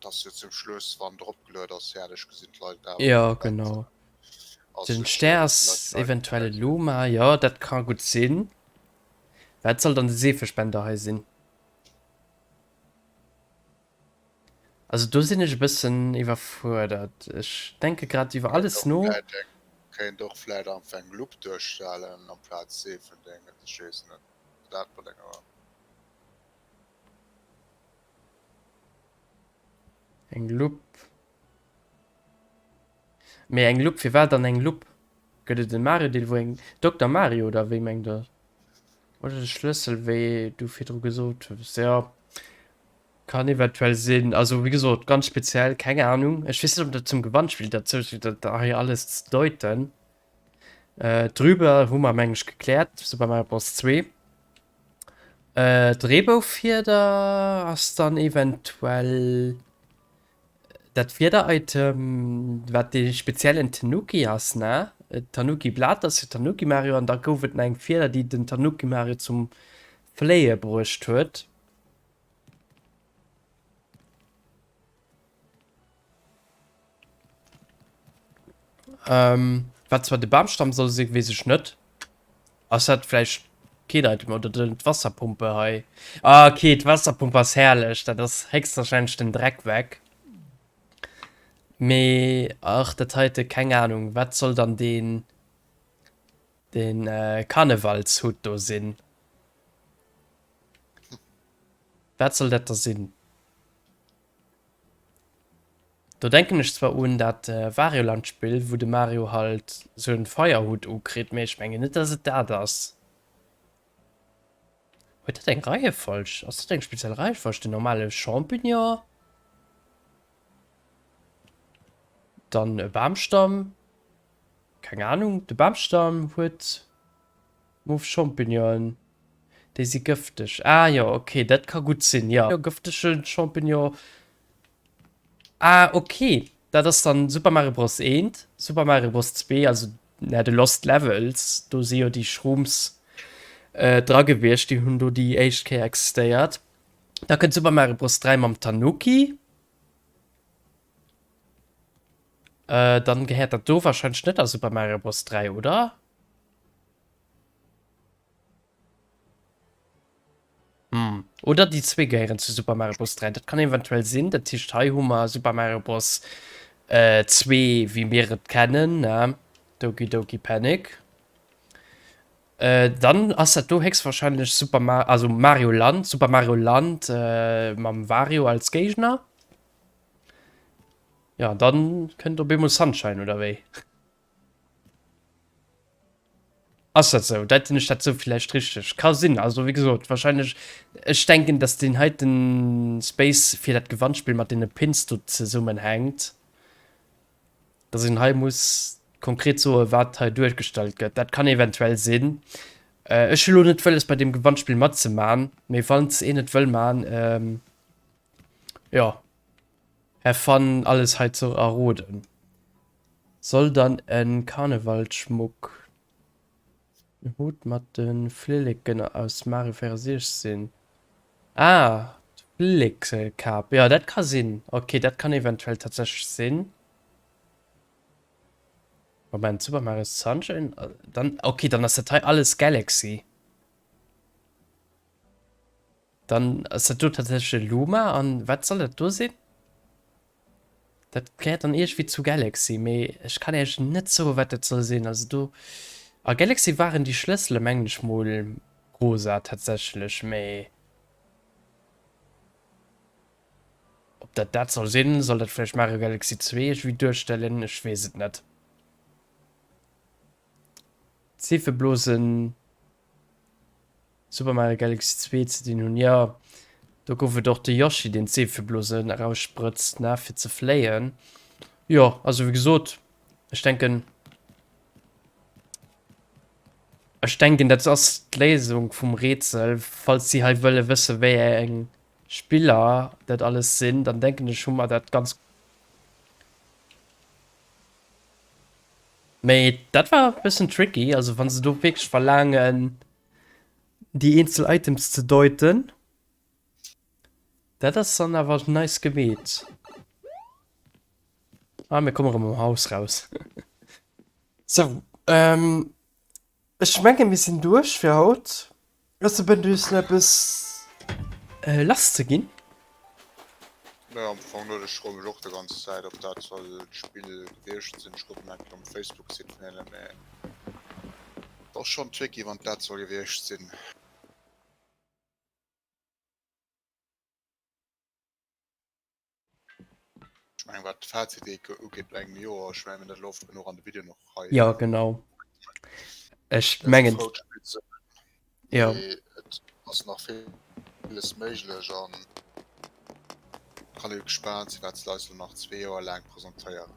Ass jo zum Schluss, wann drop geluet ass, fäerdeg, gesinn d'Leit et awer. Jo, genau. Den Stär ass eventuell e Luma, jo, dat ka gutt sinn. Wat soll dann de Seefespender hei sinn? Also do sinn ech e bëssen iwwerfuerdert. Ech denke grad iwwer alles no. Kéint och vläit einfach eng Lupp duerstellen amplaz Seefendéngen, ech weess net, dat mat enger. Eng Lupp. Mee eng Lupp, firwat dann eng Lupp? Gëtt et en Mario-Deel wou eng Dokter Mario oder wéi mengt der? Oder de Schlëssel wéi du virdru gesot hues? Jo, kann eventuell sinn. Also wéi gesot, ganz speziell, keng Ahnung. Ech weess net ob dat zum Gewannspill derzou dat hei alles ze deuten. Drüber hu mer meng ech gekläert, Super Mario Bros 2. D'Reeboufieder ass dann eventuell Dat Wieder-Item, wat dee speziellen Tanuki ass, ne? D'Tanuki-Blat ass jo Tanuki-Mario an da gouf et nach eng Fieder, déi den Tanuki-Mario zum Fléie bruecht huet. Ähm, wat zwar de Bamstamm soll sinn, weess ech net. Ass dat vläicht keen Item oder den d'Wasserpumpe hei? Ah, okay, d'Wasserpumpe ass herrlech. Dat ass héchstwahrscheinlech den Dreck weg. Mee, ach, dat heite, keng Ahnung. Wat soll dann deen, den äh, Karnevalshutt do sinn? Wat soll dat da sinn? Do denken ech zwar un dat Wario-Land Spill, wou de Mario halt sou en Feierhutt ukritt, mee ech mengen net dass et dat ass. Huet dat eng Reiefolg? Ass dat eng speziell Reiefolg? Den normale Champignon, dann e Bamstamm, keng Ahnung, de Bamstamm huet Mauve Champignonen, déi si gëfteg. Ah jo, ok, dat ka gutt sinn, jo. Gëftege Champignon. Ah ok, dat ass dann Super Mario Bros. 1, Super Mario Bros. 2, also na de Lost Levels, do si jo déi Shrooms äh, dra gewiescht, déi hunn do déi éischt Kéier existéiert. Da kënnt Super Mario Bros. 3 mam Tanuki. Äh, dann gehéiert dat do wahrscheinlech net a Super Mario Bros. 3, oder? Hm. Oder déi zwee gehéieren zu Super Mario Bros. 3. Dat kann eventuell sinn. Dat heescht, hei hu mer Super Mario Bros. Äh, 2, wéi mir et kennen, ne? Doki Doki Panic. Äh, dann ass dat do héchstwahrscheinlech Super Mario, also Mario Land, Super Mario Land äh, mam Wario als Géigner. Ja, dann kënnt op eemol Sunshine, oder wéi? Ass dat sou? Deiten ech dat sou villäicht richteg? Ka sinn. Also wéi gesot, wahrscheinlech, ech denken, dass deen heiten Space fir dat Gewannspill mat deene Pins do zesummenhänkt, dass een hei muss konkret soe wat hei duergestallt gëtt. Dat kann eventuell sinn. Ech hu lo net wëlles bei deem Gewannspill matzeman, mee wanns een et wëll man, jo, have fun alles hei ze erroden. Soll dann en Karnevalsschmuck, en Hut mat de Flilleken aus Mario 64 sinn? Ah, d'Flillekskap, jo dat ka sinn. Ok, dat kann eventuell tatsächlech sinn. Moment, Super Mario Sunshine, dann, ok, dann ass dat hei alles Galaxy. Dann ass dat do tatsächlech e Luma an wat soll dat do sinn? Dat gehéiert dann iergendwéi zu Galaxy, mee ech kann iech net soen, wat dat soll sinn. Also do a Galaxy waren déi Schlëssele mengen ech mol rosa tatsächlech, mee. Ob dat dat soll sinn, soll dat vläicht Mario Galaxy 2 iergendwéi duerstellen, ech weess et net. D'Seefeblosen Super Mario Galaxy 2 ze dinn hunn, jo do gouf et och de Yoshi deen d'Seefeblosen eraussprëtzt ne fir ze fléien. Jo also wéi gesot ech denken ech denken dat ass d'Léisung vum Rätsel, falls si hei wëlle wësse wéi eng Spiller dat alles sinn, dann denken ech hu mer dat ganz. Mee dat war e bëssen tricky, also wann se do wierklech verlaangen déi eenzel Items ze deuten, dat ass dann awer nice gemeet. Ah mir komme rëm am Haus raus. Sou, ech menge mir sinn duerch fir haut. Hues de Ben, du hues nach eppes lass ze ginn? Nee, am Fong net. Ech froe mech och de ganz Zäit, ob dat soll d'Spill gewiescht sinn. Ech kucken eng Kéier um Facebook-Site vun hinnen, mee et ass schonn tricky, wann et dat soll gewiescht sinn. Ech mengen, wat d'Fazit ugeet no engem Joer, ech mengen, mir hunn dat elo oft genuch an de Videoen och hei. Jo, genau. Ech mengen. Jo. Et ass nach villes méiglech an kann ee gespaant sinn, wat se eis elo nach zwee Joer laang presentéieren.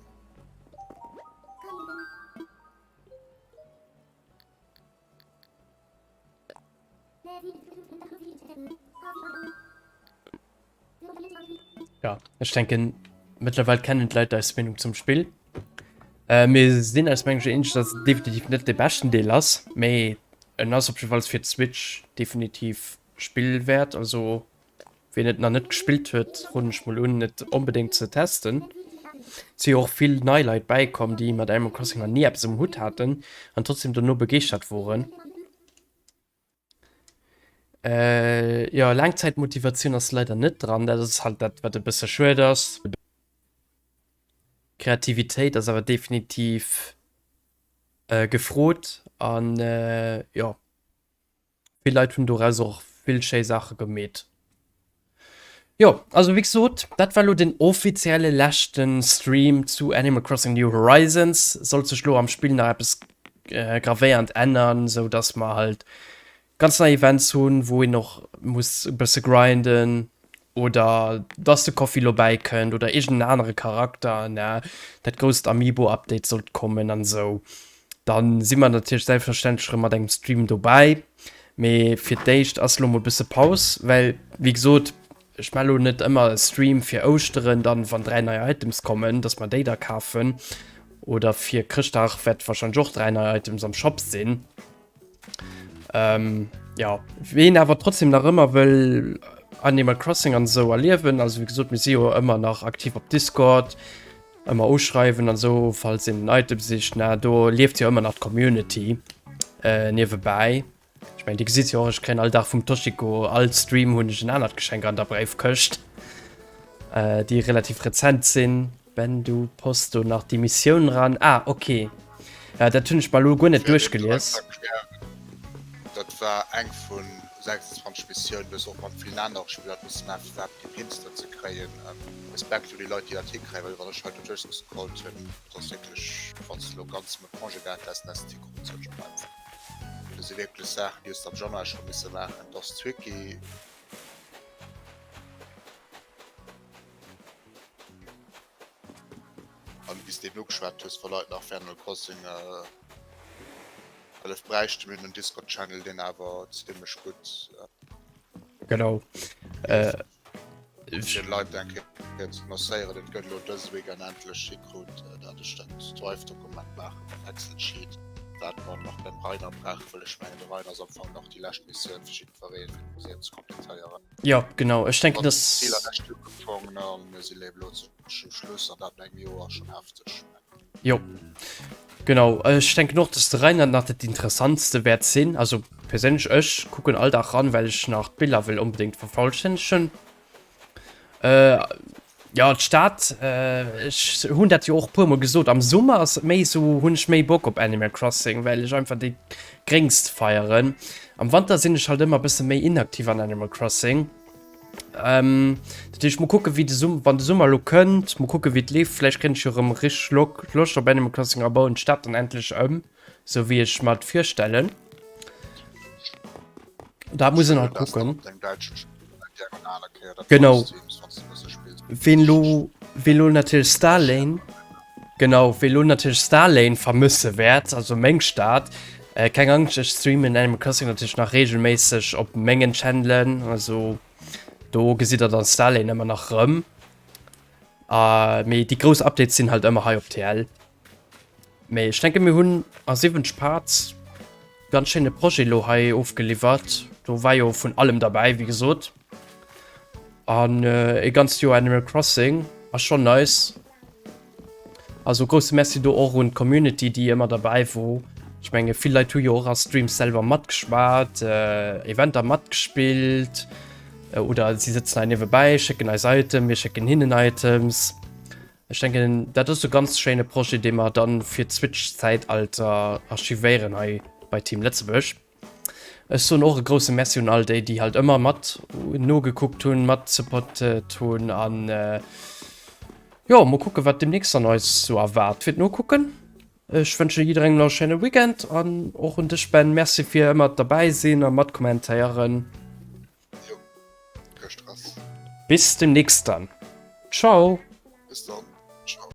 Ja, ech denken mëttlerweil kennen d'Leit eis Meenung zum Spill. Äh, mir sinn eis mengen ech eens, dass et definitiv net de beschten Deel ass, mee en ass op jiddefalls fir d'Switch definitiv spillwäert. Also wien et nach net gespillt huet, roden ech mol un et onbedéngt ze testen. Et si jo och vill nei Leit bäikomm, déi mat Animal Crossing nach ni eppes um Hutt haten an trotzdem dono begeeschtert woren. Äh, jo, Laangzäitmotivatioun ass leider net dran. Dat ass halt dat, wat e bësse schued ass. Kreativitéit ass awer definitiv äh, gefrot an äh, jo, vill Leit hunn doraus och vill schéi Saache gemeet. Jo, also wéi gesot, dat war lo den offizielle leschten Stream zu Animal Crossing New Horizons. Sollt sech lo am Spill nach eppes äh, gravéiernd ännern, sou dass mer halt ganz nei Events hunn, wou een och muss e bësse grinden oder dass de Coffee lo bäikënnt oder iergend en anere Charakter, ne, dat grousst Amiibo-Update sollt kommen an esou. Dann si mer natierlech selbstverständlech erëm mat engem Stream dobäi. Mee fir d'éischt ass lo mol bësse Paus, well wéi gesot, ech maache lo net ëmmer e Stream fir Ouschteren, dann wann 3 nei Items kommen, dass mer déi da kafen. Oder fir Chrëschtdag wäert wahrscheinlech och 3 nei Items am Shop sinn. Ähm, ja, ween awer trotzdem nach ëmmer wëll Animal Crossing an esou erliewen, also wéi gesot, mir si jo ëmmer nach aktiv op Discord. Ëmmer uschreiwen an esou falls een en Item sicht, na do lieft jo ëmmer nach d'Community äh, niewebäi. Ech mengen, Dir gesitt jo och, ech kréien all Dag vum Toshiko, all Stream hunn ech en anert Geschenk an der Bréifkëscht, äh, déi relativ rezent sinn. Ben, du post do nach déi Missioun ran. Ah, okay. Ja, dat hunn ech mer elo guer net duerchgelies. Dat war eng vun 26 Missiounen, du hues och mat villen anere Spiller dat musse maachen, fir iwwerhaapt déi Pins do ze kréien. Respekt un déi Leit, déi dat hikréien, well wann ech hei do duerchgescrollt hunn, dat ass wierklech, wann s de elo ganz mol Congé gehat häss, dann häss de et hikrut, sot ech mol einfach. Do si wierklech Saachen, déi hues de am Januar scho misse maachen. Dat ass tricky. An wéi s de eben ugeschwat hues, wa Leit nach fir Animal Crossing Hëllef bräichten, mir hunn en Discord-Channel, deen awer zimmlech gutt. Genau. Fir d'Leit eng Kéier ze annoncéieren, et gëtt elo dëse Weekend endlech hikrut, dat ech dat Drive-Dokument maache mam Excel-Sheet, wat mer nach beim Rainer brauchen, well ech mengen, de Rainer ass am Fong nach déi lescht Missioun fir jiddweree fir d'Museum ze kompletéieren. Jo, genau. Ech denken, dass. Vill errecht ugefongen a mir si léif elo zum Schluss an dat no engem Joer ass schonn hefteg. Jo, genau. Ech denken och, dass de Reinhard nach dat Interessantste wäert sinn. Also perséinlech, ech kucken all Dag ran, well ech nach d'Biller wëll onbedéngt vervollstännegen. Äh, ja, d'Stad, äh, ech hunn dat jo och puermol gesot, am Summer ass et méi esou, hunn ech méi Bock op Animal Crossing, well ech einfach déi Gréngst feieren. Am Wanter sinn ech halt ëmmer e bësse méi inaktiv an Animal Crossing. Ähm, dat heescht, mol kucken, wéi de Sum wann de Summer elo kënnt, mol kucken, wéi et leeft. Vläicht kréien ech jo erëm richteg Lock Loscht op Animal Crossing a bauen d'Stad dann endlech ëm, sou wéi ech mer et virstellen. Da muss een halt kucken. Genau. Ween lo, ween lo natierlech Starlane, genau, ween lo natierlech Starlane vermësse wäert, also meng Stad, äh, keng Angscht, ech streamen Animal Crossing natierlech nach regelméisseg op mengen Channelen, also do gesitt der dann Starlane ëmmer nach rëm. Äh, mee déi grouss Updates sinn halt ëmmer hei op TL. Mee ech denke mir hunn a 70 Parts ganz schéine Projet lo hei ofgeliwwert. Do war jo vun allem derbäi, wéi gesot. An äh, e ganzt Joer Animal Crossing ass schon nice. Also grousse Merci do och un d'Community, déi ëmmer derbäi wor. Ech menge vill Leit hu jo och a Streams selwer matgeschwat, äh, Eventer matgespillt äh, oder si sëtzen hei niewebäi, schécken eis Item, mir schécken hinnen Items. Ech denken dat ass e ganz schéine Projet dee mer dann fir d'Switch-Zäitalter archivéieren hei bei Team Lëtzebuerg. Ech soen och e grousse Merci un all déi, déi halt ëmmer mat nogekuckt hunn, mat supportet hunn an jo, mol kucke wat demnächst dann eis sou erwaart. Fir d'Nokucken, ech wënsche jidderengem nach e schéine Weekend an och un dech Ben, Merci fir ëmmer derbäi sinn a mat kommentéieren. Jo, kee Stress. Bis demnächst dann. Ciao. Bis dann. Ciao.